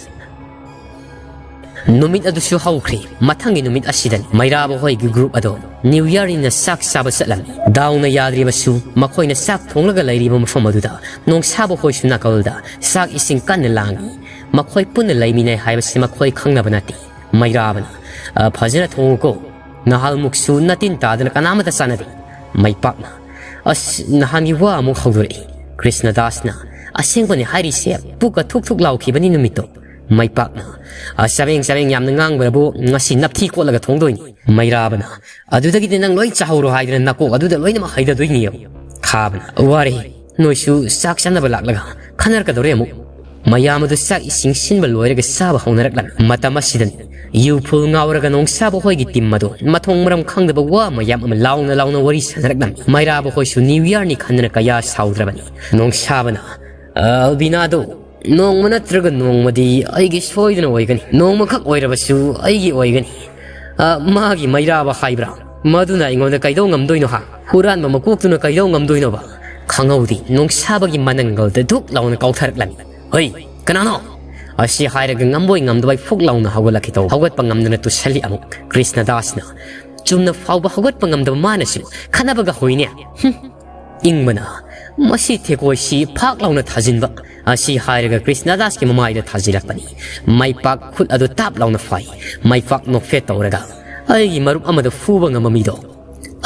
ꯅꯨꯃꯤꯠ ꯑꯗꯨꯁꯨ ꯍꯧꯈ꯭ꯔꯦ꯫ ꯃꯊꯪꯒꯤ ꯅꯨꯃꯤꯠ ꯑꯁꯤꯗꯅꯤ ꯃꯩꯔꯥꯕ ꯍꯣꯏꯒꯤ ꯒ꯭ꯔꯨꯞ ꯑꯗꯣ ꯅ꯭ꯌꯨ ꯌꯔꯅꯤꯅ ꯆꯥꯛ ꯆꯥꯕ ꯆꯠꯂꯝꯃꯤ꯫ ꯗꯥꯎꯅ ꯌꯥꯗ꯭ꯔꯤꯕꯁꯨ ꯃꯈꯣꯏꯅ ꯆꯥꯛ ꯊꯣꯡꯂꯒ ꯂꯩꯔꯤꯕ ꯃꯐꯝ ꯑꯗꯨꯗ ꯅꯣꯡꯁꯥꯕ ꯍꯣꯏꯁꯨ ꯅꯥꯀꯜꯗ ꯆꯥꯛ ꯏꯁꯤꯡ ꯀꯟꯅ ꯂꯥꯡꯏ꯫ ꯃꯈꯣꯏ ꯄꯨꯟꯅ ꯂꯩꯃꯤꯟꯅꯩ ꯍꯥꯏꯕꯁꯤ ꯃꯈꯣꯏ ꯈꯪꯅꯕ ꯅꯠꯇꯦ꯫ ꯃꯩꯔꯥꯕꯅ, "ꯑ, ꯐꯖꯅ ꯊꯣꯡꯉꯨꯀꯣ꯫ ꯅꯍꯥꯜꯃꯨꯛꯁꯨ ꯅꯇꯤꯟ ꯇꯥꯗꯅ ꯀꯅꯥꯃꯠꯇ ꯆꯥꯅꯗꯦ꯫" ꯃꯩꯄꯥꯛꯅ, "ꯑꯁ, ꯅꯍꯥꯟꯒꯤ ꯋꯥ ꯑꯃꯨꯛ ꯍꯧꯗꯣꯔꯛꯏ꯫" ꯀ꯭ꯔꯤꯁꯅꯗꯥꯁꯅ, "ꯑꯁꯦꯡꯕꯅꯤ ꯍꯥꯏꯔꯤꯁꯦ, ꯄꯨꯛꯀ ꯊꯨꯛ ꯊꯨꯛ ꯂꯥꯎꯈꯤꯕꯅꯤ ꯅꯨꯃꯤꯠꯇꯣ꯫" ꯃꯩꯄꯥꯛꯅ, "ꯑ, ꯆꯕꯦꯡ ꯆꯕꯦꯡ ꯌꯥꯝꯅ ꯉꯥꯡꯕ꯭ꯔꯕꯨ, ꯉꯁꯤ ꯅꯞꯊꯤ ꯀꯣꯠꯂꯒ ꯊꯣꯡꯗꯣꯏꯅꯤ꯫" ꯃꯩꯔꯥꯕꯅ, "ꯑꯗꯨꯗꯒꯤꯗꯤ ꯅꯪ ꯂꯣꯏ ꯆꯥꯍꯧꯔꯣ ꯍꯥꯏꯗꯅ ꯅꯀꯣꯛ ꯑꯗꯨꯗ ꯂꯣꯏꯅꯃꯛ ꯍꯩꯗꯗꯣꯏꯅꯤ꯫" ꯈꯥꯕꯅ, "ꯋꯥꯔꯦ, ꯅꯣꯏꯁꯨ ꯆꯥꯛ ꯆꯥꯅꯕ ꯂꯥꯛꯂꯒ ꯈꯟꯅꯔꯛꯀꯗꯧꯔꯦ ꯑꯃꯨꯛ꯫" ꯃꯌꯥꯝ ꯑꯗꯨ ꯆꯥꯛ ꯏꯁꯤꯡ ꯁꯤꯟꯕ ꯂꯣꯏꯔꯒ ꯆꯥꯕ ꯍꯧꯅꯔꯛꯂꯝꯃꯤ꯫ ꯃꯇꯝ ꯑꯁꯤꯗꯅꯤ ꯌꯨ ꯐꯨꯜ ꯉꯥꯎꯔꯒ ꯅꯣꯡꯁꯥꯕ ꯍꯣꯏꯒꯤ ꯇꯤꯝ ꯑꯗꯨ ꯃꯊꯣꯡ ꯃꯔꯝ ꯈꯪꯗꯕ ꯋꯥ ꯃꯌꯥꯝ ꯑꯃ ꯂꯥꯎꯅ ꯂꯥꯎꯅ ꯋꯥꯔꯤ ꯁꯥꯟꯅꯔꯛꯂꯝꯃꯤ꯫ ꯃꯩꯔꯥꯕ ꯍꯣꯏꯁꯨ ꯅ꯭ꯌꯨ ꯌꯔꯅꯤ ꯈꯟꯗꯅ ꯀꯌꯥ ꯁꯥꯎꯗ꯭ꯔꯕꯅꯤ꯫ ꯅꯣꯡꯁꯥꯕꯅ, "ꯑ, ꯑꯜꯕꯤꯅꯥꯗꯣ ꯅꯣꯡꯃ ꯅꯠꯇ꯭ꯔꯒ ꯅꯣꯡꯃꯗꯤ ꯑꯩꯒꯤ ꯁꯣꯏꯗꯅ ꯑꯣꯏꯒꯅꯤ꯫ ꯅꯣꯡꯃꯈꯛ ꯑꯣꯏꯔꯕꯁꯨ ꯑꯩꯒꯤ ꯑꯣꯏꯒꯅꯤ꯫ ꯑ, ꯃꯥꯒꯤ ꯃꯩꯔꯥꯕ ꯍꯥꯏꯕ꯭ꯔꯥ? ꯃꯗꯨꯅ ꯑꯩꯉꯣꯟꯗ ꯀꯩꯗꯧ ꯉꯝꯗꯣꯏꯅꯣ ꯍꯥ? ꯍꯨꯔꯥꯟꯕ ꯃꯀꯣꯛꯇꯨꯅ ꯀꯩꯗꯧ ꯉꯝꯗꯣꯏꯅꯣꯕ?" ꯈꯪꯍꯧꯗꯦ ꯅꯣꯡꯁꯥꯕꯒꯤ ꯃꯅꯪꯒꯜꯗ ꯙꯨꯛ ꯂꯥꯎꯅ ꯀꯥꯎꯊꯔꯛꯂꯝꯃꯤ꯫ "ꯍꯣꯏ, ꯀꯅꯥꯅꯣ?" ꯑꯁꯤ ꯍꯥꯏꯔꯒ ꯉꯝꯕꯣꯏ ꯉꯝꯗꯕꯣꯏ ꯐꯨꯛ ꯂꯥꯎꯅ ꯍꯧꯒꯠꯂꯛꯈꯤ ꯇꯧ꯫ ꯍꯧꯒꯠꯄ ꯉꯝꯗꯅ ꯇꯨꯁꯜꯂꯤ ꯑꯃꯨꯛ꯫ ꯀ꯭ꯔꯤꯁꯅꯗꯥꯁꯅ, "ꯆꯨꯝꯅ ꯐꯥꯎꯕ ꯍꯧꯒꯠꯄ ꯉꯝꯗꯕ ꯃꯥꯅꯁꯨ ꯈꯠꯅꯕꯒ ꯍꯧꯏꯅꯦ꯫ ꯍꯨꯝ꯫" ꯏꯪꯕꯅ, "ꯃꯁꯤ ꯊꯦꯀꯣꯏꯁꯤ ꯐꯥꯛ ꯂꯥꯎꯅ ꯊꯥꯖꯤꯟꯕ꯫" ꯑꯁꯤ ꯍꯥꯏꯔꯒ ꯀ꯭ꯔꯤꯁꯅꯗꯥꯁꯀꯤ ꯃꯃꯥꯏꯗ ꯊꯥꯖꯤꯜꯂꯛꯄꯅꯤ꯫ ꯃꯩꯄꯥꯛ ꯈꯨꯠ ꯑꯗꯨ ꯇꯥꯞ ꯂꯥꯎꯅ ꯐꯥꯏ꯫ ꯃꯩꯄꯥꯛ ꯅꯣꯛꯐꯦꯠ ꯇꯧꯔꯒ, "ꯑꯩꯒꯤ ꯃꯔꯨꯞ ꯑꯃꯗ ꯐꯨꯕ ꯉꯝꯕ ꯃꯤꯗꯣ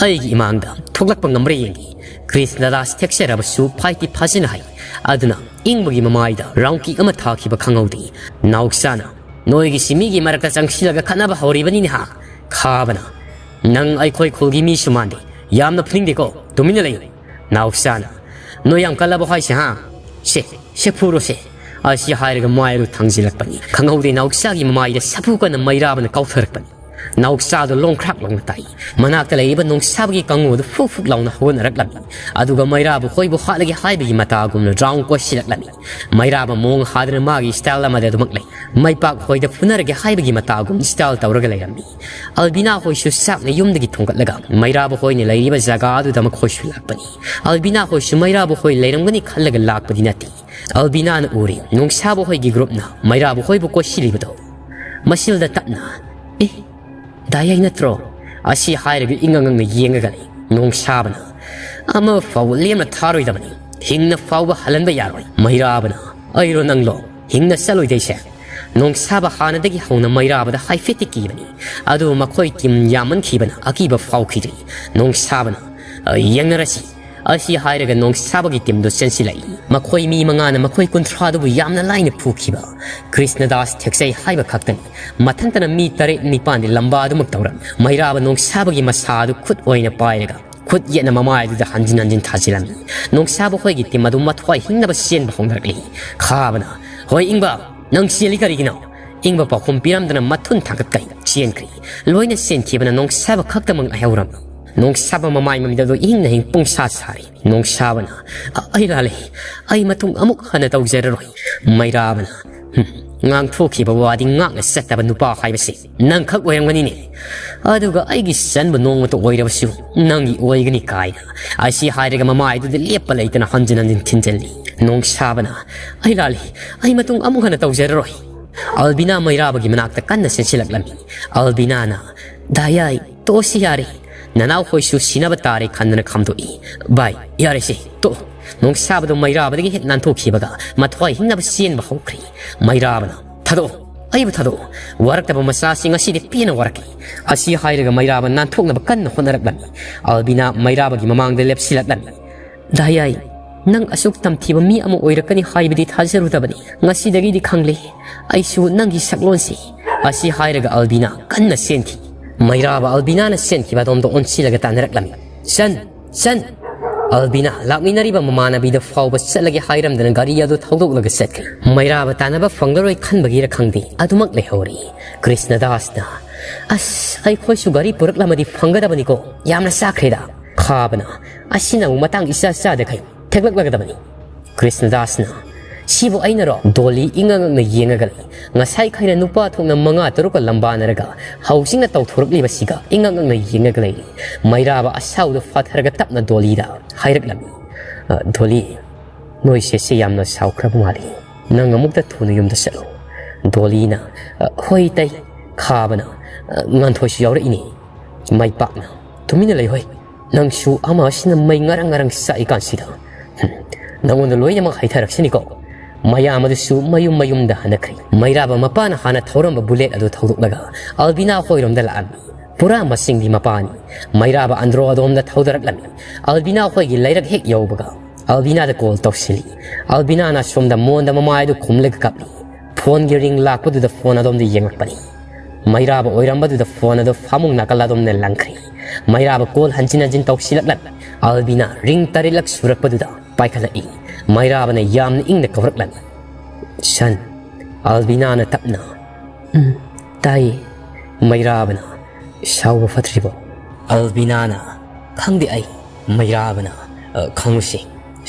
ꯑꯩꯒꯤ ꯏꯃꯥꯡꯗ ꯊꯣꯛꯂꯛꯄ ꯉꯝꯕ꯭ꯔꯥ ꯌꯦꯡꯒꯦ꯫ ꯀ꯭ꯔꯤꯁꯅꯗꯥꯁ ꯊꯦꯛꯆꯔꯕꯁꯨ ꯐꯥꯏꯠꯇꯤ ꯐꯖꯅ ꯍꯩ꯫ ꯑꯗꯨꯅ ꯏꯪꯕꯒꯤ ꯃꯃꯥꯏꯗ ꯔꯥꯎꯟ ꯀꯤꯛ ꯑꯃ ꯊꯥꯈꯤꯕ ꯈꯪꯍꯧꯗꯦ꯫ ꯅꯥꯎꯆꯥꯅ, "ꯅꯣꯏꯒꯤꯁꯤ ꯃꯤꯒꯤ ꯃꯔꯛꯇ ꯆꯪꯁꯤꯜꯂꯒ ꯈꯠꯅꯕ ꯍꯧꯔꯤꯕꯅꯤꯅꯦ ꯍꯥ?" ꯈꯥꯕꯅ, "ꯅꯪ ꯑꯩꯈꯣꯏ ꯈꯨꯜꯒꯤ ꯃꯤꯁꯨ ꯃꯥꯟꯗꯦ, ꯌꯥꯝꯅ ꯐꯨꯅꯤꯡꯗꯦꯀꯣ, ꯇꯨꯃꯤꯟꯅ ꯂꯩꯌꯨ꯫" ꯅꯥꯎꯆꯥꯅ, "ꯅꯣꯏ ꯌꯥꯝ ꯀꯜꯂꯕꯣ ꯍꯥꯏꯁꯦ ꯍꯥ? ꯁꯦ, ꯁꯦ ꯐꯨꯔꯣꯁꯦ꯫" ꯑꯁꯤ ꯍꯥꯏꯔꯒ ꯃꯥꯏ ꯑꯗꯨ ꯊꯥꯡꯖꯤꯜꯂꯛꯄꯅꯤ꯫ ꯈꯪꯍꯧꯗꯦ ꯅꯥꯎꯆꯥꯒꯤ ꯃꯃꯥꯏꯗ ꯁꯥꯐꯨ ꯀꯟꯅ ꯃꯩꯔꯥꯕꯅ ꯀꯥꯎꯊꯔꯛꯄꯅꯤ꯫ ꯅꯥꯎꯆꯥꯗꯣ ꯂꯣꯡꯈ꯭ꯔꯥꯛ ꯂꯣꯡꯅ ꯇꯥꯏ꯫ ꯃꯅꯥꯛꯇ ꯂꯩꯔꯤꯕ ꯅꯣꯡꯁꯥꯕꯒꯤ ꯀꯥꯡꯉꯨ ꯑꯗꯨ ꯐꯨꯛ ꯐꯨꯛ ꯂꯥꯎꯅ ꯍꯧꯒꯠꯅꯔꯛꯂꯝꯃꯤ꯫ ꯑꯗꯨꯒ ꯃꯩꯔꯥꯕ ꯍꯣꯏꯕꯨ ꯍꯥꯠꯂꯒꯦ ꯍꯥꯏꯕꯒꯤ ꯃꯇꯥꯒꯨꯝꯅ ꯔꯥꯎꯟ ꯀꯣꯏꯁꯤꯜꯂꯛꯂꯝꯃꯤ꯫ ꯃꯩꯔꯥꯕ ꯃꯑꯣꯡ ꯍꯥꯗꯅ ꯃꯥꯒꯤ ꯁ꯭ꯇꯥꯏꯜ ꯑꯃꯗ ꯑꯗꯨꯃꯛ ꯂꯩ꯫ ꯃꯩꯄꯥꯛ ꯍꯣꯏꯗ ꯐꯨꯅꯔꯒꯦ ꯍꯥꯏꯕꯒꯤ ꯃꯇꯥꯒꯨꯝ ꯁ꯭ꯇꯥꯏꯜ ꯇꯧꯔꯒ ꯂꯩꯔꯝꯃꯤ꯫ ꯑꯜꯕꯤꯅꯥ ꯍꯣꯏꯁꯨ ꯆꯥꯛꯅ ꯌꯨꯝꯗꯒꯤ ꯊꯣꯡꯒꯠꯂꯒ ꯃꯩꯔꯥꯕ ꯍꯣꯏꯅ ꯂꯩꯔꯤꯕ ꯖꯒꯥ ꯑꯗꯨꯗ ꯃꯈꯣꯏꯁꯨ ꯂꯥꯛꯄꯅꯤ꯫ ꯑꯜꯕꯤꯅꯥ ꯍꯣꯏꯁꯨ ꯃꯩꯔꯥꯕ ꯍꯣꯏ ꯂꯩꯔꯝꯒꯅꯤ ꯈꯜꯂꯒ ꯂꯥꯛꯄꯗꯤ ꯅꯠꯇꯦ꯫ ꯑꯜꯕꯤꯅꯥꯅ ꯎꯔꯦ ꯅꯣꯡꯁꯥꯕ ꯍꯣꯏꯒꯤ ꯒ꯭ꯔꯨꯞꯅ ꯃꯩꯔꯥꯕ ꯍꯣꯏꯕꯨ ꯀꯣꯏꯁꯤꯜꯂꯤꯕꯗꯣ꯫ ꯃꯁꯤꯜꯗ ꯇꯞꯅ, "ꯑꯦ, ꯗꯥꯌꯥꯏ ꯅꯠꯇ꯭ꯔꯣ?" ꯑꯁꯤ ꯍꯥꯏꯔꯒ ꯏꯉꯛ ꯉꯛꯅ ꯌꯦꯡꯉꯒ ꯂꯩ꯫ ꯅꯣꯡꯁꯥꯕꯅ, "ꯑꯃ ꯐꯥꯎꯕ ꯂꯦꯝꯅ ꯊꯥꯔꯣꯏꯗꯕꯅꯤ, ꯍꯤꯡꯅ ꯐꯥꯎꯕ ꯍꯜꯍꯟꯕ ꯌꯥꯔꯣꯏ꯫" ꯃꯩꯔꯥꯕꯅ, "ꯑꯩꯔꯣ ꯅꯪꯂꯣ ꯍꯤꯡꯅ ꯆꯠꯂꯣꯏꯗꯩꯁꯦ?" ꯅꯣꯡꯁꯥꯕ ꯍꯥꯟꯅꯗꯒꯤ ꯍꯧꯅ ꯃꯩꯔꯥꯕꯗ ꯍꯥꯏꯐꯦꯠꯇꯤ ꯀꯤꯕꯅꯤ, ꯑꯗꯨꯕꯨ ꯃꯈꯣꯏ ꯇꯤꯝ ꯌꯥꯝꯃꯟꯈꯤꯕꯅ ꯑꯀꯤꯕ ꯐꯥꯎꯈꯤꯗ꯭ꯔꯤ꯫ ꯅꯣꯡꯁꯥꯕꯅ, "ꯑ, ꯌꯦꯡꯅꯔꯁꯤ꯫" ꯑꯁꯤ ꯍꯥꯏꯔꯒ ꯅꯣꯡꯁꯥꯕꯒꯤ ꯇꯤꯝꯗꯨ ꯆꯦꯟꯁꯤꯜꯂꯛꯏ꯫ ꯃꯈꯣꯏ ꯃꯤ ꯃꯉꯥꯅ ꯃꯈꯣꯏ ꯀꯨꯟꯊ꯭ꯔꯥꯗꯨꯕꯨ ꯌꯥꯝꯅ ꯂꯥꯏꯅ ꯐꯨꯈꯤꯕ꯫ ꯀ꯭ꯔꯤꯁꯅꯗꯥꯁ ꯊꯦꯛꯆꯩ ꯍꯥꯏꯕ ꯈꯛꯇꯅꯤ꯫ ꯃꯊꯟꯇꯅ ꯃꯤ ꯇꯔꯦꯠ ꯅꯤꯄꯥꯟꯗꯤ ꯂꯝꯕꯥ ꯑꯗꯨꯃꯛ ꯇꯧꯔꯝꯃꯤ꯫ ꯃꯩꯔꯥꯕ ꯅꯣꯡꯁꯥꯕꯒꯤ ꯃꯁꯥ ꯑꯗꯨ ꯈꯨꯠ ꯑꯣꯏꯅ ꯄꯥꯏꯔꯒ ꯈꯨꯠ ꯌꯦꯠꯅ ꯃꯃꯥꯏ ꯑꯗꯨꯗ ꯍꯟꯖꯤꯟ ꯍꯟꯖꯤꯟ ꯊꯥꯖꯤꯜꯂꯝꯃꯤ꯫ ꯅꯣꯡꯁꯥꯕ ꯍꯣꯏꯒꯤ ꯇꯤꯝ ꯑꯗꯨ ꯃꯊ꯭ꯋꯥꯏ ꯍꯤꯡꯅꯕ ꯆꯦꯟꯕ ꯍꯧꯅꯔꯛꯂꯤ꯫ ꯈꯥꯕꯅ, "ꯍꯣꯏ ꯏꯪꯕ, ꯅꯪ ꯆꯦꯜꯂꯤ ꯀꯔꯤꯒꯤꯅꯣ?" ꯏꯪꯕ ꯄꯥꯎꯈꯨꯝ ꯄꯤꯔꯝꯗꯅ ꯃꯊꯨꯟ ꯊꯥꯡꯒꯠꯀꯩ ꯆꯦꯟꯈ꯭ꯔꯤ꯫ ꯂꯣꯏꯅ ꯆꯦꯟꯈꯤꯕꯅ ꯅꯣꯡꯁꯥꯕ ꯈꯛꯇꯃꯛ ꯉꯥꯏꯍꯧꯔꯝꯃꯤ꯫ ꯅꯣꯡꯁꯥꯕ ꯃꯃꯥꯏ ꯃꯃꯤꯠ ꯑꯗꯨ ꯏꯪꯅ ꯍꯤꯡ ꯄꯨꯡꯁꯥ ꯁꯥꯔꯤ꯫ ꯅꯣꯡꯁꯥꯕꯅ, "ꯑ-, ꯑꯩ ꯂꯥꯜꯂꯦ꯫ ꯑꯩ ꯃꯇꯨꯡ ꯑꯃꯨꯛ ꯍꯟꯅ ꯇꯧꯖꯔꯔꯣꯏ꯫" ꯃꯩꯔꯥꯕꯅ, "ꯍꯨꯝ, ꯉꯥꯡꯊꯣꯛꯈꯤꯕ ꯋꯥꯗꯤ ꯉꯥꯛꯅ ꯆꯠꯇꯕ ꯅꯨꯄꯥ ꯍꯥꯏꯕꯁꯤ ꯅꯪꯈꯛ ꯑꯣꯏꯔꯝꯒꯅꯤꯅꯦ꯫ ꯑꯗꯨꯒ ꯑꯩꯒꯤ ꯆꯟꯕ ꯅꯣꯡꯃꯇ ꯑꯣꯏꯔꯕꯁꯨ ꯅꯪꯒꯤ ꯑꯣꯏꯒꯅꯤ" ꯀꯥꯏꯅ꯫ ꯑꯁꯤ ꯍꯥꯏꯔꯒ ꯃꯃꯥꯏꯗꯨꯗ ꯂꯦꯞꯄ ꯂꯩꯇꯅ ꯍꯟꯖꯤꯟ ꯍꯟꯖꯤꯟ ꯊꯤꯟꯖꯤꯜꯂꯤ꯫ ꯅꯣꯡꯁꯥꯕꯅ, "ꯑꯩ ꯂꯥꯜꯂꯤ꯫ ꯑꯩ ꯃꯇꯨꯡ ꯑꯃꯨꯛ ꯍꯟꯅ ꯇꯧꯖꯔꯔꯣꯏ꯫" ꯑꯜꯕꯤꯅꯥ ꯃꯩꯔꯥꯕꯒꯤ ꯃꯅꯥꯛꯇ ꯀꯟꯅ ꯆꯦꯟꯁꯤꯜꯂꯛꯂꯝꯃꯤ꯫ ꯑꯜꯕꯤꯅꯥꯅ, "ꯗꯥꯌꯥꯏ, ꯇꯣꯛꯑꯁꯤ ꯌꯥꯔꯦ꯫ ꯅꯅꯥꯎꯈꯣꯏꯁꯨ ꯁꯤꯅꯕ ꯇꯥꯔꯦ" ꯈꯟꯗꯅ ꯈꯥꯝꯗꯣꯛꯏ꯫ "ꯚꯥꯏ, ꯌꯥꯔꯦꯁꯦ, ꯇꯣꯛꯑꯣ꯫" ꯅꯣꯡꯁꯥꯕꯗꯣ ꯃꯩꯔꯥꯕꯗꯒꯤ ꯍꯦꯛ ꯅꯥꯟꯊꯣꯛꯈꯤꯕꯒ ꯃꯊ꯭ꯋꯥꯏ ꯍꯤꯡꯅꯕ ꯆꯦꯟꯕ ꯍꯧꯈ꯭ꯔꯦ꯫ ꯃꯩꯔꯥꯕꯅ, "ꯊꯥꯗꯣꯛꯑꯣ, ꯑꯩꯕꯨ ꯊꯥꯗꯣꯛꯎ꯫ ꯋꯥꯔꯛꯇꯕ ꯃꯆꯥꯁꯤ ꯉꯁꯤꯗꯤ ꯄꯦꯟꯅ ꯋꯥꯔꯛꯀꯦ꯫" ꯑꯁꯤ ꯍꯥꯏꯔꯒ ꯃꯩꯔꯥꯕ ꯅꯥꯟꯊꯣꯛꯅꯕ ꯀꯟꯅ ꯍꯣꯠꯅꯔꯛꯂꯝꯃꯤ꯫ ꯑꯜꯕꯤꯅꯥ ꯃꯩꯔꯥꯕꯒꯤ ꯃꯃꯥꯡꯗ ꯂꯦꯞꯁꯤꯜꯂꯛꯂꯝꯃꯤ꯫ "ꯗꯥꯌꯥꯏ, ꯅꯪ ꯑꯁꯨꯛ ꯇꯝꯊꯤꯕ ꯃꯤ ꯑꯃ ꯑꯣꯏꯔꯛꯀꯅꯤ ꯍꯥꯏꯕꯗꯤ ꯊꯥꯖꯔꯨꯗꯕꯅꯤ꯫ ꯉꯁꯤꯗꯒꯤꯗꯤ ꯈꯪꯂꯦ ꯑꯩꯁꯨ ꯅꯪꯒꯤ ꯁꯛꯂꯣꯟꯁꯤ꯫" ꯑꯁꯤ ꯍꯥꯏꯔꯒ ꯑꯜꯕꯤꯅꯥ ꯀꯟꯅ ꯆꯦꯟꯈꯤ꯫ ꯃꯩꯔꯥꯕ ꯑꯜꯕꯤꯅꯥꯅ ꯆꯦꯟꯈꯤꯕ ꯑꯗꯣꯝꯗ ꯑꯣꯟꯁꯤꯜꯂꯒ ꯇꯥꯟꯅꯔꯛꯂꯝꯃꯤ꯫ "ꯆꯟ! ꯆꯟ!" ꯑꯜꯕꯤꯅꯥ ꯂꯥꯛꯃꯤꯟꯅꯔꯤꯕ ꯃꯃꯥꯟꯅꯕꯤꯗ ꯐꯥꯎꯕ ꯆꯠꯂꯒꯦ ꯍꯥꯏꯔꯝꯗꯅ ꯒꯥꯔꯤ ꯑꯗꯨ ꯊꯧꯗꯣꯛꯂꯒ ꯆꯠꯈ꯭ꯔꯦ꯫ ꯃꯩꯔꯥꯕ ꯇꯥꯟꯅꯕ ꯐꯪꯂꯔꯣꯏ ꯈꯟꯕꯒꯤꯔ ꯈꯪꯗꯦ, ꯑꯗꯨꯃꯛ ꯂꯩꯍꯧꯔꯤ꯫ ꯀ꯭ꯔꯤꯁꯅꯗꯥꯁꯅ, "ꯑꯁ, ꯑꯩꯈꯣꯏꯁꯨ ꯒꯥꯔꯤ ꯄꯨꯔꯛꯂꯝꯃꯗꯤ ꯐꯪꯒꯗꯕꯅꯤꯀꯣ, ꯌꯥꯝꯅ ꯆꯥꯈ꯭ꯔꯦꯗ꯫" ꯈꯥꯕꯅ, "ꯑꯁꯤꯅ ꯑꯃꯨꯛ ꯃꯇꯥꯡ ꯏꯆꯥ ꯆꯥꯗꯈꯩ ꯊꯦꯛꯂꯛꯂꯒꯗꯕꯅꯤ꯫" ꯀ꯭ꯔꯤꯁꯅꯗꯥꯁꯅ, "ꯁꯤꯕꯨ ꯑꯩꯅꯔꯣ?" ꯗꯣꯂꯤ ꯏꯉꯛ ꯉꯛꯅ ꯌꯦꯡꯉꯒ ꯂꯩ꯫ ꯉꯁꯥꯏ ꯈꯩꯅ ꯅꯨꯄꯥ ꯊꯣꯛꯅ ꯃꯉꯥ ꯇꯔꯨꯛꯀ ꯂꯝꯕꯥꯅꯔꯒ ꯍꯧꯖꯤꯛꯅ ꯇꯧꯊꯣꯔꯛꯂꯤꯕꯁꯤꯒ ꯏꯉꯛ ꯉꯛꯅ ꯌꯦꯡꯉꯒ ꯂꯩꯔꯤ꯫ ꯃꯩꯔꯥꯕ ꯑꯁꯥꯎꯗ ꯐꯥꯊꯔꯒ ꯇꯞꯅ ꯗꯣꯂꯤꯗ ꯍꯥꯏꯔꯛꯂꯝꯃꯤ, "ꯑ, ꯗꯣꯂꯤ, ꯅꯣꯏ ꯆꯦꯁꯦ ꯌꯥꯝꯅ ꯁꯥꯎꯈ꯭ꯔꯕ ꯃꯥꯜꯂꯤ꯫ ꯅꯪ ꯑꯃꯨꯛꯇ ꯊꯨꯅ ꯌꯨꯝꯗ ꯆꯠꯂꯨ꯫" ꯗꯣꯂꯤꯅ, "ꯑ, ꯍꯣꯏ ꯇꯩ꯫" ꯈꯥꯕꯅ, "ꯑ, ꯉꯥꯟꯊꯣꯏꯁꯨ ꯌꯥꯎꯔꯛꯏꯅꯦ꯫" ꯃꯥꯏ ꯄꯥꯛꯅ, "ꯇꯨꯃꯤꯟꯅ ꯂꯩ ꯍꯣꯏ꯫ ꯅꯪꯁꯨ ꯑꯃ ꯑꯁꯤꯅ ꯃꯩ ꯉꯔꯪ ꯉꯔꯪ ꯆꯥꯛꯏ ꯀꯥꯟꯁꯤꯗ꯫ ꯍꯨꯝ, ꯅꯪꯉꯣꯟꯗ ꯂꯣꯏꯅꯃꯛ ꯍꯩꯊꯔꯛꯁꯤꯅꯤꯀꯣ꯫" ꯃꯌꯥꯝ ꯑꯗꯨꯁꯨ ꯃꯌꯨꯝ ꯃꯌꯨꯝꯗ ꯍꯟꯅꯈ꯭ꯔꯦ꯫ ꯃꯩꯔꯥꯕ ꯃꯄꯥꯅ ꯍꯥꯟꯅ ꯊꯧꯔꯝꯕ ꯕꯨꯂꯦꯠ ꯑꯗꯨ ꯊꯧꯗꯣꯛꯂꯒ ꯑꯜꯕꯤꯅꯥ ꯍꯣꯏꯔꯣꯝꯗ ꯂꯥꯛꯑꯝꯃꯤ꯫ ꯄꯨꯔꯥ ꯃꯁꯤꯡꯗꯤ ꯃꯄꯥꯅꯤ꯫ ꯃꯩꯔꯥꯕ ꯑꯟꯗ꯭ꯔꯣ ꯑꯗꯣꯝꯗ ꯊꯧꯗꯔꯛꯂꯝꯃꯤ꯫ ꯑꯜꯕꯤꯅꯥ ꯍꯣꯏꯒꯤ ꯂꯩꯔꯛ ꯍꯦꯛ ꯌꯧꯕꯒ ꯑꯜꯕꯤꯅꯥꯗ ꯀꯣꯜ ꯇꯧꯁꯤꯜꯂꯤ꯫ ꯑꯜꯕꯤꯅꯥꯅ ꯁꯣꯝꯗ ꯃꯣꯟꯗ ꯃꯃꯥꯏ ꯑꯗꯨ ꯈꯨꯝꯂꯒ ꯀꯞꯂꯤ꯫ ꯐꯣꯟꯒꯤ ꯔꯤꯡ ꯂꯥꯛꯄꯗꯨꯗ ꯐꯣꯟ ꯑꯗꯣꯝꯗ ꯌꯦꯡꯂꯛꯄꯅꯤ꯫ ꯃꯩꯔꯥꯕ ꯑꯣꯏꯔꯝꯕꯗꯨꯗ ꯐꯣꯟ ꯑꯗꯨ ꯐꯃꯨꯡ ꯅꯥꯀꯜ ꯑꯗꯣꯝꯗ ꯂꯪꯈ꯭ꯔꯦ꯫ ꯃꯩꯔꯥꯕ ꯀꯣꯜ ꯍꯟꯖꯤꯟ ꯍꯟꯖꯤꯟ ꯇꯧꯁꯤꯜꯂꯛꯂꯝꯃꯤ꯫ ꯑꯜꯕꯤꯅꯥ ꯔꯤꯡ ꯇꯔꯦꯠꯂꯛ ꯁꯨꯔꯛꯄꯗꯨꯗ ꯄꯥꯏꯈꯠꯂꯛꯏ꯫ ꯃꯩꯔꯥꯕꯅ ꯌꯥꯝꯅ ꯏꯪꯅ ꯀꯧꯔꯛꯂꯝꯃꯤ, "ꯁꯟ꯫" ꯑꯜꯕꯤꯅꯥꯅ ꯇꯞꯅ, "ꯎꯝ, ꯇꯥꯏꯌꯦ꯫" ꯃꯩꯔꯥꯕꯅ, "ꯁꯥꯎꯕ ꯐꯠꯇ꯭ꯔꯤꯕꯣ?" ꯑꯜꯕꯤꯅꯥꯅ, "ꯈꯪꯗꯦ ꯑꯩ꯫" ꯃꯩꯔꯥꯕꯅ, "ꯑ, ꯈꯪꯉꯨꯁꯤ꯫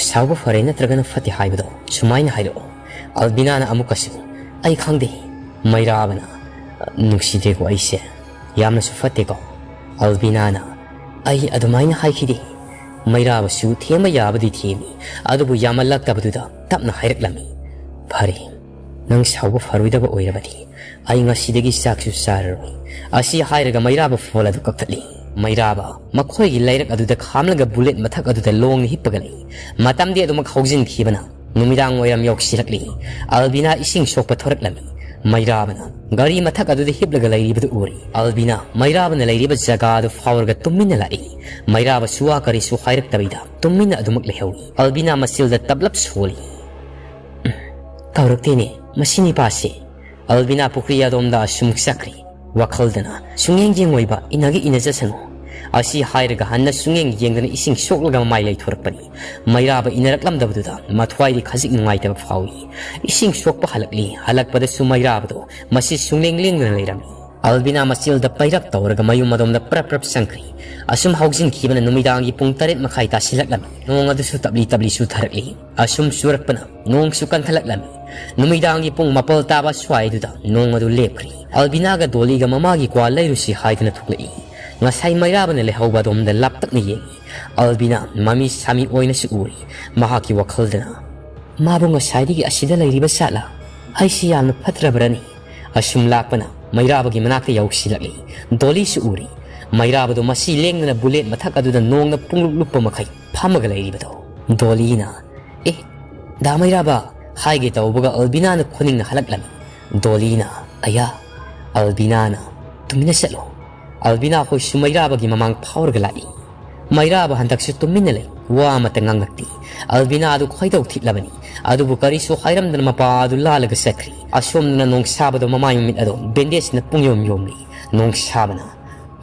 ꯁꯥꯎꯕ ꯐꯔꯦ ꯅꯠꯇ꯭ꯔꯒꯅ ꯐꯠꯇꯦ ꯍꯥꯏꯕꯗꯣ ꯁꯨꯃꯥꯏꯅ ꯍꯥꯏꯔꯛꯑꯣ꯫" ꯑꯜꯕꯤꯅꯥꯅ ꯑꯃꯨꯛꯀꯁꯨ, "ꯑꯩ ꯈꯪꯗꯦ꯫" ꯃꯩꯔꯥꯕꯅ, "ꯅꯨꯡꯁꯤꯗꯦꯀꯣ ꯑꯩꯁꯦ? ꯌꯥꯝꯅꯁꯨ ꯐꯠꯇꯦꯀꯣ?" ꯑꯜꯕꯤꯅꯥꯅ, "ꯑꯩ ꯑꯗꯨꯃꯥꯏꯅ ꯍꯥꯏꯈꯤꯗꯦ꯫" ꯃꯩꯔꯥꯕꯁꯨ ꯊꯦꯝꯕ ꯌꯥꯕꯗꯤ ꯊꯦꯝꯃꯤ, ꯑꯗꯨꯕꯨ ꯌꯥꯝꯃꯜꯂꯛꯇꯕꯗꯨꯗ ꯇꯞꯅ ꯍꯥꯏꯔꯛꯂꯝꯃꯤ, "ꯐꯔꯦ, ꯅꯪ ꯁꯥꯎꯕ ꯐꯔꯣꯏꯗꯕ ꯑꯣꯏꯔꯕꯗꯤ ꯑꯩ ꯉꯁꯤꯗꯒꯤ ꯆꯥꯛꯁꯨ ꯆꯥꯔꯔꯣꯏ꯫" ꯑꯁꯤ ꯍꯥꯏꯔꯒ ꯃꯩꯔꯥꯕ ꯐꯣꯟ ꯑꯗꯨ ꯀꯛꯊꯠꯂꯤ꯫ ꯃꯩꯔꯥꯕ ꯃꯈꯣꯏꯒꯤ ꯂꯩꯔꯛ ꯑꯗꯨꯗ ꯈꯥꯝꯂꯒ ꯕꯨꯂꯦꯠ ꯃꯊꯛ ꯑꯗꯨꯗ ꯂꯣꯡꯅ ꯍꯤꯞꯄꯒ ꯂꯩ꯫ ꯃꯇꯝꯗꯤ ꯑꯗꯨꯃꯛ ꯍꯧꯖꯤꯟꯈꯤꯕꯅ ꯅꯨꯃꯤꯗꯥꯡ ꯋꯥꯏꯔꯝ ꯌꯧꯁꯤꯜꯂꯛꯂꯤ꯫ ꯑꯜꯕꯤꯅꯥ ꯏꯁꯤꯡ ꯁꯣꯛꯄ ꯊꯣꯔꯛꯂꯝꯃꯤ꯫ ꯃꯩꯔꯥꯕꯅ ꯒꯥꯔꯤ ꯃꯊꯛ ꯑꯗꯨꯗ ꯍꯤꯞꯂꯒ ꯂꯩꯔꯤꯕꯗꯨ ꯎꯔꯤ꯫ ꯑꯜꯕꯤꯅꯥ ꯃꯩꯔꯥꯕꯅ ꯂꯩꯔꯤꯕ ꯖꯒꯥ ꯑꯗꯨ ꯐꯥꯎꯔꯒ ꯇꯨꯃꯤꯟꯅ ꯂꯥꯛꯏ꯫ ꯃꯩꯔꯥꯕꯁꯨ ꯋꯥ ꯀꯔꯤꯁꯨ ꯍꯥꯏꯔꯛꯇꯕꯤꯗ ꯇꯨꯃꯤꯟꯅ ꯑꯗꯨꯃꯛ ꯂꯩꯍꯧꯏ꯫ ꯑꯜꯕꯤꯅꯥ ꯃꯆꯤꯜꯗ ꯇꯞꯂꯞ ꯁꯣꯜꯂꯤ꯫ "ꯎꯝ, ꯀꯧꯔꯛꯇꯦꯅꯦ ꯃꯁꯤ ꯅꯤꯄꯥꯁꯦ꯫" ꯑꯜꯕꯤꯅꯥ ꯄꯨꯈ꯭ꯔꯤ ꯑꯗꯣꯝꯗ ꯑꯁꯨꯝ ꯆꯠꯈ꯭ꯔꯤ꯫ ꯋꯥꯈꯜꯗꯅ, "ꯁꯨꯡꯌꯦꯡ ꯌꯦꯡꯉꯣꯏꯕ, ꯏꯟꯅꯒ ꯏꯟꯅꯖꯁꯅꯨ꯫" ꯑꯁꯤ ꯍꯥꯏꯔꯒ ꯍꯟꯅ ꯁꯨꯡꯌꯦꯡ ꯌꯦꯡꯗꯅ ꯏꯁꯤꯡ ꯁꯣꯛꯂꯒ ꯃꯃꯥꯏ ꯂꯩꯊꯣꯔꯛꯄꯅꯤ꯫ ꯃꯩꯔꯥꯕ ꯏꯟꯅꯔꯛꯂꯝꯗꯕꯗꯨꯗ ꯃꯊ꯭ꯋꯥꯏꯗꯤ ꯈꯖꯤꯛ ꯅꯨꯡꯉꯥꯏꯇꯕ ꯐꯥꯎꯏ꯫ ꯏꯁꯤꯡ ꯁꯣꯛꯄ ꯍꯜꯂꯛꯂꯤ꯫ ꯍꯜꯂꯛꯄꯗꯁꯨ ꯃꯩꯔꯥꯕꯗꯣ ꯃꯁꯤ ꯁꯨꯡꯂꯦꯡ ꯂꯦꯡꯗꯅ ꯂꯩꯔꯝꯃꯤ꯫ ꯑꯜꯕꯤꯅꯥ ꯃꯆꯤꯜꯗ ꯄꯩꯔꯞ ꯇꯧꯔꯒ ꯃꯌꯨꯝ ꯑꯗꯣꯝꯗ ꯄ꯭ꯔꯞ ꯄ꯭ꯔꯞ ꯆꯪꯈ꯭ꯔꯤ꯫ ꯑꯁꯨꯝ ꯍꯧꯖꯤꯟꯈꯤꯕꯅ ꯅꯨꯃꯤꯗꯥꯡꯒꯤ ꯄꯨꯡ ꯇꯔꯦꯠ ꯃꯈꯥꯏ ꯇꯥꯁꯤꯜꯂꯛꯂꯝꯃꯤ꯫ ꯅꯣꯡ ꯑꯗꯨꯁꯨ ꯇꯞꯂꯤ ꯇꯞꯂꯤ ꯆꯨꯊꯔꯛꯂꯤ꯫ ꯑꯁꯨꯝ ꯆꯨꯔꯛꯄꯅ ꯅꯣꯡꯁꯨ ꯀꯟꯈꯠꯂꯛꯂꯝꯃꯤ꯫ ꯅꯨꯃꯤꯗꯥꯡꯒꯤ ꯄꯨꯡ ꯃꯥꯄꯜ ꯇꯥꯕ ꯁ꯭ꯋꯥꯏꯗꯨꯗ ꯅꯣꯡ ꯑꯗꯨ ꯂꯦꯞꯈ꯭ꯔꯤ꯫ ꯑꯜꯕꯤꯅꯥꯒ ꯗꯣꯂꯤꯒ ꯃꯃꯥꯒꯤ ꯀ꯭ꯋꯥ ꯂꯩꯔꯨꯁꯤ ꯍꯥꯏꯗꯨꯅ ꯊꯣꯛꯂꯛꯏ꯫ ꯉꯁꯥꯏ ꯃꯩꯔꯥꯕꯅ ꯂꯩꯍꯧꯕ ꯑꯗꯣꯝꯗ ꯂꯥꯞꯇꯛꯅ ꯌꯦꯡꯏ꯫ ꯑꯜꯕꯤꯅꯥ ꯃꯃꯤ ꯁꯥꯃꯤ ꯑꯣꯏꯅꯁꯨ ꯎꯔꯤ꯫ ꯃꯍꯥꯛꯀꯤ ꯋꯥꯈꯜꯗꯅ, "ꯃꯥꯕꯨ ꯉꯁꯥꯏꯗꯒꯤ ꯑꯁꯤꯗ ꯂꯩꯔꯤꯕ ꯖꯥꯠꯂꯥ? ꯑꯩꯁꯤ ꯌꯥꯝꯅ ꯐꯠꯇ꯭ꯔꯕ꯭ꯔꯅꯤ?" ꯑꯁꯨꯝ ꯂꯥꯛꯄꯅ ꯃꯩꯔꯥꯕꯒꯤ ꯃꯅꯥꯛꯇ ꯌꯧꯁꯤꯜꯂꯛꯂꯤ꯫ ꯗꯣꯂꯤꯁꯨ ꯎꯔꯤ꯫ ꯃꯩꯔꯥꯕꯗꯣ ꯃꯁꯤ ꯂꯦꯡꯗꯅ ꯕꯨꯂꯦꯠ ꯃꯊꯛ ꯑꯗꯨꯗ ꯅꯣꯡꯅ ꯄꯨꯡꯂꯨꯞ ꯂꯨꯞꯄ ꯃꯈꯩ ꯐꯝꯃꯒ ꯂꯩꯔꯤꯕꯗꯣ꯫ ꯗꯣꯂꯤꯅ, "ꯑꯦ, ꯗꯥ ꯃꯩꯔꯥꯕ," ꯍꯥꯏꯒꯦ ꯇꯧꯕꯒ ꯑꯜꯕꯤꯅꯥꯅ ꯈꯨꯅꯤꯡꯅ ꯍꯜꯂꯛꯂꯝꯃꯤ꯫ ꯗꯣꯂꯤꯅ, "ꯑꯌꯥ, ꯑꯜꯕꯤꯅꯥꯅ, ꯇꯨꯃꯤꯟꯅ ꯆꯠꯂꯣ꯫" ꯑꯜꯕꯤꯅꯥ ꯍꯣꯏꯁꯨ ꯃꯩꯔꯥꯕꯒꯤ ꯃꯃꯥꯡ ꯐꯥꯎꯔꯒ ꯂꯥꯛꯏ꯫ ꯃꯩꯔꯥꯕ ꯍꯟꯗꯛꯁꯨ ꯇꯨꯃꯤꯟꯅ ꯂꯩ, ꯋꯥ ꯑꯃꯠꯇ ꯉꯥꯡꯂꯛꯇꯦ꯫ ꯑꯜꯕꯤꯅꯥ ꯑꯗꯨ ꯈꯣꯏꯗꯧ ꯊꯤꯠꯂꯕꯅꯤ꯫ ꯑꯗꯨꯕꯨ ꯀꯔꯤꯁꯨ ꯍꯥꯏꯔꯝꯗꯅ ꯃꯄꯥ ꯑꯗꯨ ꯂꯥꯜꯂꯒ ꯆꯠꯈ꯭ꯔꯤ꯫ ꯑꯁꯣꯝꯗꯅ ꯅꯣꯡꯁꯥꯕꯗꯣ ꯃꯃꯥꯏ ꯃꯃꯤꯠ ꯑꯗꯣ ꯕꯦꯟꯗꯦꯖꯅ ꯄꯨꯡꯌꯣꯝ ꯌꯣꯝꯂꯤ꯫ ꯅꯣꯡꯁꯥꯕꯅ,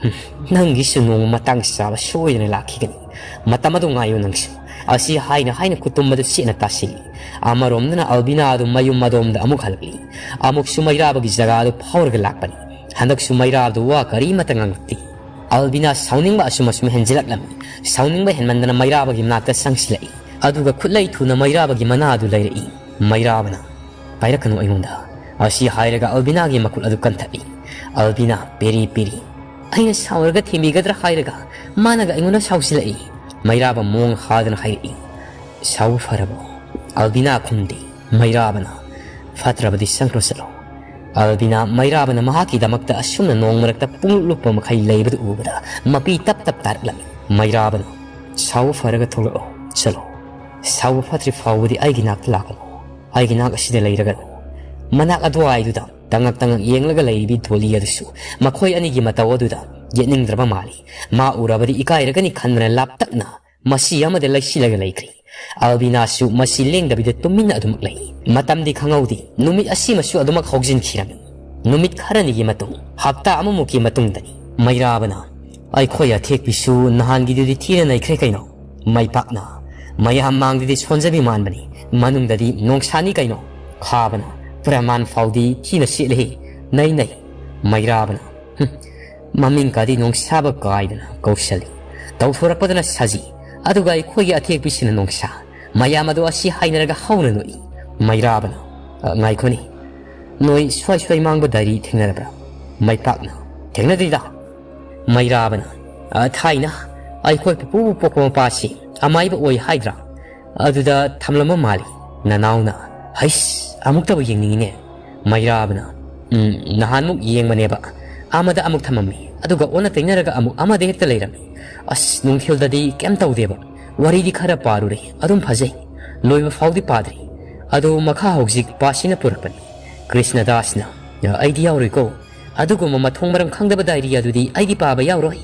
"ꯍꯨꯝ, ꯅꯪꯒꯤꯁꯨ ꯅꯣꯡꯃ ꯃꯇꯥꯡ ꯆꯥꯕ ꯁꯣꯏꯗꯅ ꯂꯥꯛꯈꯤꯒꯅꯤ꯫ ꯃꯇꯝ ꯑꯗꯨ ꯉꯥꯏꯌꯨ ꯅꯪꯁꯨ꯫" ꯑꯁꯤ ꯍꯥꯏꯅ ꯍꯥꯏꯅ ꯈꯨꯇꯨꯝ ꯑꯗꯨ ꯆꯦꯠꯅ ꯇꯥꯁꯤꯜꯂꯤ꯫ ꯑꯃꯔꯣꯝꯗꯅ ꯑꯜꯕꯤꯅꯥ ꯑꯗꯨ ꯃꯌꯨꯝ ꯑꯗꯣꯝꯗ ꯑꯃꯨꯛ ꯍꯜꯂꯛꯂꯤ꯫ ꯑꯃꯨꯛꯁꯨ ꯃꯩꯔꯥꯕꯒꯤ ꯖꯒꯥ ꯑꯗꯨ ꯐꯥꯎꯔꯒ ꯂꯥꯛꯄꯅꯤ꯫ ꯍꯟꯗꯛꯁꯨ ꯃꯩꯔꯥꯕꯗꯨ ꯋꯥ ꯀꯔꯤꯃꯠꯇ ꯉꯥꯡꯂꯛꯇꯦ꯫ ꯑꯜꯕꯤꯅꯥ ꯁꯥꯎꯅꯤꯡꯕ ꯑꯁꯨꯝ ꯑꯁꯨꯝ ꯍꯦꯟꯖꯤꯜꯂꯛꯂꯝꯃꯤ꯫ ꯁꯥꯎꯅꯤꯡꯕ ꯍꯦꯟꯃꯟꯗꯅ ꯃꯩꯔꯥꯕꯒꯤ ꯃꯅꯥꯛꯇ ꯆꯪꯁꯤꯜꯂꯛꯏ꯫ ꯑꯗꯨꯒ ꯈꯨꯠꯂꯩ ꯊꯨꯅ ꯃꯩꯔꯥꯕꯒꯤ ꯃꯅꯥ ꯑꯗꯨ ꯂꯩꯔꯛꯏ꯫ ꯃꯩꯔꯥꯕꯅ, "ꯄꯥꯏꯔꯛꯀꯅꯨ ꯑꯩꯉꯣꯟꯗ꯫" ꯑꯁꯤ ꯍꯥꯏꯔꯒ ꯑꯜꯕꯤꯅꯥꯒꯤ ꯃꯈꯨꯠ ꯑꯗꯨ ꯀꯟꯊꯠꯂꯤ꯫ ꯑꯜꯕꯤꯅꯥ ꯄꯦꯔꯤ ꯄꯦꯔꯤ, "ꯑꯩꯅ ꯁꯥꯎꯔꯒ ꯊꯦꯝꯕꯤꯒꯗ꯭ꯔꯥ ꯍꯥꯏꯔꯒ ꯃꯥꯅꯒ ꯑꯩꯉꯣꯟꯗ ꯁꯥꯎꯁꯤꯜꯂꯛꯏ꯫" ꯃꯩꯔꯥꯕ ꯃꯑꯣꯡ ꯍꯥꯗꯅ ꯍꯥꯏꯔꯛꯏ, "ꯁꯥꯎꯕ ꯐꯔꯕꯣ?" ꯑꯜꯕꯤꯅꯥ ꯈꯨꯝꯗꯦ꯫ ꯃꯩꯔꯥꯕꯅ, "ꯐꯠꯇ꯭ꯔꯕꯗꯤ ꯆꯪꯈ꯭ꯔꯣ ꯆꯠꯂꯣ꯫" ꯑꯜꯕꯤꯅꯥ ꯃꯩꯔꯥꯕꯅ ꯃꯍꯥꯛꯀꯤꯗꯃꯛꯇ ꯑꯁꯨꯝꯅ ꯅꯣꯡ ꯃꯔꯛꯇ ꯄꯨꯡꯂꯨꯞ ꯂꯨꯞꯄ ꯃꯈꯩ ꯂꯩꯕꯗꯨ ꯎꯕꯗ ꯃꯄꯤ ꯇꯞ ꯇꯞ ꯇꯥꯔꯛꯂꯝꯃꯤ꯫ ꯃꯩꯔꯥꯕꯅ, "ꯁꯥꯎꯕ ꯐꯔꯒ ꯊꯣꯛꯂꯛꯑꯣ, ꯆꯠꯂꯣ꯫ ꯁꯥꯎꯕ ꯐꯠꯇ꯭ꯔꯤ ꯐꯥꯎꯕꯗꯤ ꯑꯩꯒꯤ ꯅꯥꯛꯇ ꯂꯥꯛꯀꯅꯨ꯫ ꯑꯩꯒꯤ ꯅꯥꯛ ꯑꯁꯤꯗ ꯂꯩꯔꯒꯅꯨ꯫ ꯃꯅꯥꯛ ꯑꯗꯨꯋꯥꯏꯗꯨꯗ ꯇꯉꯛ ꯇꯉꯛ ꯌꯦꯡꯂꯒ ꯂꯩꯔꯤꯕꯤ ꯗꯣꯂꯤ ꯑꯗꯨꯁꯨ ꯃꯈꯣꯏ ꯑꯅꯤꯒꯤ ꯃꯇꯧ ꯑꯗꯨꯗ ꯌꯦꯠꯅꯤꯡꯗ꯭ꯔꯕ ꯃꯥꯜꯂꯤ꯫ ꯃꯥ ꯎꯔꯕꯗꯤ ꯏꯀꯥꯏꯔꯒꯅꯤ ꯈꯟꯗꯅ ꯂꯥꯞꯇꯛꯅ ꯃꯁꯤ ꯑꯃꯗ ꯂꯩꯁꯤꯜꯂꯒ ꯂꯩꯈ꯭ꯔꯤ꯫ ꯑꯜꯕꯤꯅꯥꯁꯨ ꯃꯁꯤ ꯂꯦꯡꯗꯕꯤꯗ ꯇꯨꯃꯤꯟꯅ ꯑꯗꯨꯃꯛ ꯂꯩ꯫ ꯃꯇꯝꯗꯤ ꯈꯪꯍꯧꯗꯦ, ꯅꯨꯃꯤꯠ ꯑꯁꯤꯃꯁꯨ ꯑꯗꯨꯃꯛ ꯍꯧꯖꯤꯟꯈꯤꯔꯝꯃꯤ꯫ ꯅꯨꯃꯤꯠ ꯈꯔꯅꯤꯒꯤ ꯃꯇꯨꯡ, ꯍꯞꯇꯥ ꯑꯃꯃꯨꯛꯀꯤ ꯃꯇꯨꯡꯗꯅꯤ, ꯃꯩꯔꯥꯕꯅ, "ꯑꯩꯈꯣꯏ ꯑꯊꯦꯛꯄꯤꯁꯨ ꯅꯍꯥꯟꯒꯤꯗꯨꯗꯤ ꯊꯤꯅ ꯅꯩꯈ꯭ꯔꯦ ꯀꯩꯅꯣ?" ꯃꯩꯄꯥꯛꯅ, "ꯃꯌꯥꯝ ꯃꯥꯡꯗꯗꯤ ꯁꯣꯟꯖꯕꯤ ꯃꯥꯟꯕꯅꯤ, ꯃꯅꯨꯡꯗꯗꯤ ꯅꯣꯡꯁꯥꯅꯤ ꯀꯩꯅꯣ?" ꯈꯥꯕꯅ, "ꯄ꯭ꯔꯃꯥꯟ ꯐꯥꯎꯗꯤ ꯊꯤꯅ ꯁꯦꯠꯂꯦꯍꯦ, ꯅꯩ ꯅꯩ!" ꯃꯩꯔꯥꯕꯅ, "ꯍꯨꯝ, ꯃꯃꯤꯡ ꯀꯥꯗꯤ ꯅꯣꯡꯁꯥꯕ ꯀꯥꯏꯗꯅ ꯀꯧꯁꯜꯂꯤ, ꯇꯧꯊꯣꯔꯛꯄꯗꯅ ꯁꯥꯖꯤ, ꯑꯗꯨꯒ ꯑꯩꯈꯣꯏꯒꯤ ꯑꯊꯦꯛꯄꯤꯁꯤꯅ ꯅꯣꯡꯁꯥ꯫ ꯃꯌꯥꯝ ꯑꯗꯣ ꯑꯁꯤ ꯍꯥꯏꯅꯔꯒ ꯍꯧꯅ ꯅꯣꯛꯏ꯫" ꯃꯩꯔꯥꯕꯅ, "ꯑ, ꯉꯥꯏꯈꯣꯅꯤ, ꯅꯣꯏ ꯁ꯭ꯋꯥꯏ ꯁ꯭ꯋꯥꯏ ꯃꯥꯡꯕ ꯗꯥꯏꯔꯤ ꯊꯦꯡꯅꯔꯕ꯭ꯔꯥ?" ꯃꯩꯄꯥꯛꯅ, "ꯊꯦꯡꯅꯗ꯭ꯔꯤꯗ꯫" ꯃꯩꯔꯥꯕꯅ, "ꯑ, ꯊꯥꯏꯅ ꯑꯩꯈꯣꯏ ꯄꯨꯄꯨꯕꯨ ꯄꯣꯛꯄ ꯃꯄꯥꯁꯤ ꯑꯃꯥꯏꯕ ꯑꯣꯏ ꯍꯥꯏꯗ꯭ꯔꯥ? ꯑꯗꯨꯗ ꯊꯝꯂꯝꯕ ꯃꯥꯜꯂꯤ꯫ ꯅꯅꯥꯎꯅ, ꯍꯩꯁ, ꯑꯃꯨꯛꯇꯕꯨ ꯌꯦꯡꯅꯤꯡꯉꯤꯅꯦ꯫" ꯃꯩꯔꯥꯕꯅ, "ꯎꯝ, ꯅꯍꯥꯟꯃꯨꯛ ꯌꯦꯡꯕꯅꯦꯕ꯫ ꯑꯃꯗ ꯑꯃꯨꯛ ꯊꯝꯃꯝꯃꯤ, ꯑꯗꯨꯒ ꯑꯣꯟꯅ ꯇꯩꯅꯔꯒ ꯑꯃꯨꯛ ꯑꯃꯗ ꯍꯦꯛꯇ ꯂꯩꯔꯝꯃꯤ꯫ ꯑꯁ, ꯅꯨꯡꯊꯤꯜꯗꯗꯤ ꯀꯩꯝ ꯇꯧꯗꯦꯕ꯫ ꯋꯥꯔꯤꯗꯤ ꯈꯔ ꯄꯥꯔꯨꯔꯦ, ꯑꯗꯨꯝ ꯐꯖꯩ꯫ ꯂꯣꯏꯕ ꯐꯥꯎꯗꯤ ꯄꯥꯗ꯭ꯔꯤ꯫ ꯑꯗꯨ ꯃꯈꯥ ꯍꯧꯖꯤꯛ ꯄꯥꯁꯤꯅ ꯄꯨꯔꯛꯄꯅꯤ꯫" ꯀ꯭ꯔꯤꯁꯅꯗꯥꯁꯅ, "ꯑꯩꯗꯤ ꯌꯥꯎꯔꯣꯏꯀꯣ꯫ ꯑꯗꯨꯒꯨꯝꯕ ꯃꯊꯣꯡ ꯃꯔꯝ ꯈꯪꯗꯕ ꯗꯥꯏꯔꯤ ꯑꯗꯨꯗꯤ ꯑꯩꯗꯤ ꯄꯥꯕ ꯌꯥꯎꯔꯣꯏ꯫"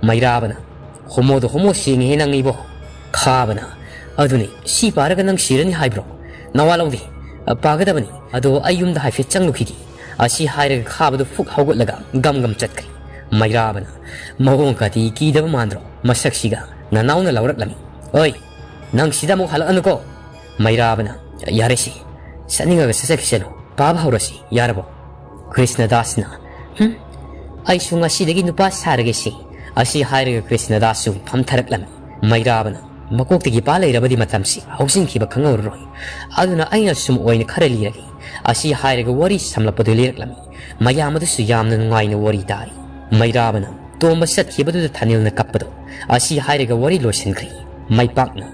ꯃꯩꯔꯥꯕꯅ, "ꯍꯣꯃꯣꯗꯣ ꯍꯣꯃꯣ ꯁꯦꯡꯉꯦꯍꯦ ꯅꯪ ꯏꯕꯣ!" ꯈꯥꯕꯅ, "ꯑꯗꯨꯅꯤ, ꯁꯤ ꯄꯥꯔꯒ ꯅꯪ ꯁꯤꯔꯅꯤ ꯍꯥꯏꯕ꯭ꯔꯣ? ꯅꯋꯥ ꯂꯧꯗꯦ꯫ ꯑ, ꯄꯥꯒꯗꯕꯅꯤ꯫ ꯑꯗꯣ ꯑꯩ ꯌꯨꯝꯗ ꯍꯥꯏꯐꯦꯠ ꯆꯪꯂꯨꯈꯤꯒꯦ꯫" ꯑꯁꯤ ꯍꯥꯏꯔꯒ ꯈꯥꯕꯗꯨ ꯐꯨꯛ ꯍꯧꯒꯠꯂꯒ ꯒꯝ ꯒꯝ ꯆꯠꯈ꯭ꯔꯦ꯫ ꯃꯩꯔꯥꯕꯅ, "ꯃꯑꯣꯡ ꯀꯥꯗꯤ ꯀꯤꯗꯕ ꯃꯥꯟꯗ꯭ꯔꯣ? ꯃꯁꯛꯁꯤꯒ ꯅꯅꯥꯎꯅ ꯂꯧꯔꯛꯂꯝꯃꯤ꯫ ꯑꯣꯏ, ꯅꯪ ꯁꯤꯗ ꯑꯃꯨꯛ ꯍꯜꯂꯛꯑꯅꯨꯀꯣ꯫" ꯃꯩꯔꯥꯕꯅ, "ꯌꯥꯔꯦꯁꯦ, ꯆꯠꯅꯤꯡꯉꯒ ꯆꯠꯆꯈꯤꯁꯅꯨ, ꯄꯥꯕ ꯍꯧꯔꯁꯤ, ꯌꯥꯔꯕꯣ?" ꯀ꯭ꯔꯤꯁꯅꯗꯥꯁꯅ, "ꯍꯨꯝ, ꯑꯩꯁꯨ ꯉꯁꯤꯗꯒꯤ ꯅꯨꯄꯥ ꯁꯥꯔꯒꯦꯁꯦ꯫" ꯑꯁꯤ ꯍꯥꯏꯔꯒ ꯀ꯭ꯔꯤꯁꯅꯗꯥꯁꯁꯨ ꯐꯝꯊꯔꯛꯂꯝꯃꯤ꯫ ꯃꯩꯔꯥꯕꯅ, "ꯃꯀꯣꯛꯇꯒꯤ ꯄꯥ ꯂꯩꯔꯕꯗꯤ ꯃꯇꯝꯁꯤ ꯍꯧꯖꯤꯟꯈꯤꯕ ꯈꯪꯍꯧꯔꯔꯣꯏ꯫ ꯑꯗꯨꯅ ꯑꯩꯅ ꯁꯨꯝ ꯑꯣꯏꯅ ꯈꯔ ꯂꯤꯔꯒꯦ꯫" ꯑꯁꯤ ꯍꯥꯏꯔꯒ ꯋꯥꯔꯤ ꯁꯝꯂꯛꯄꯗꯨ ꯂꯤꯔꯛꯂꯝꯃꯤ꯫ ꯃꯌꯥꯝ ꯑꯗꯨꯁꯨ ꯌꯥꯝꯅ ꯅꯨꯡꯉꯥꯏꯅ ꯋꯥꯔꯤ ꯇꯥꯔꯤ꯫ ꯃꯩꯔꯥꯕꯅ, "ꯇꯣꯝꯕ ꯆꯠꯈꯤꯕꯗꯨꯗ ꯊꯥꯅꯤꯜꯅ ꯀꯞꯄꯗꯣ꯫" ꯑꯁꯤ ꯍꯥꯏꯔꯒ ꯋꯥꯔꯤ ꯂꯣꯏꯁꯤꯟꯈ꯭ꯔꯦ꯫ ꯃꯩꯄꯥꯛꯅ,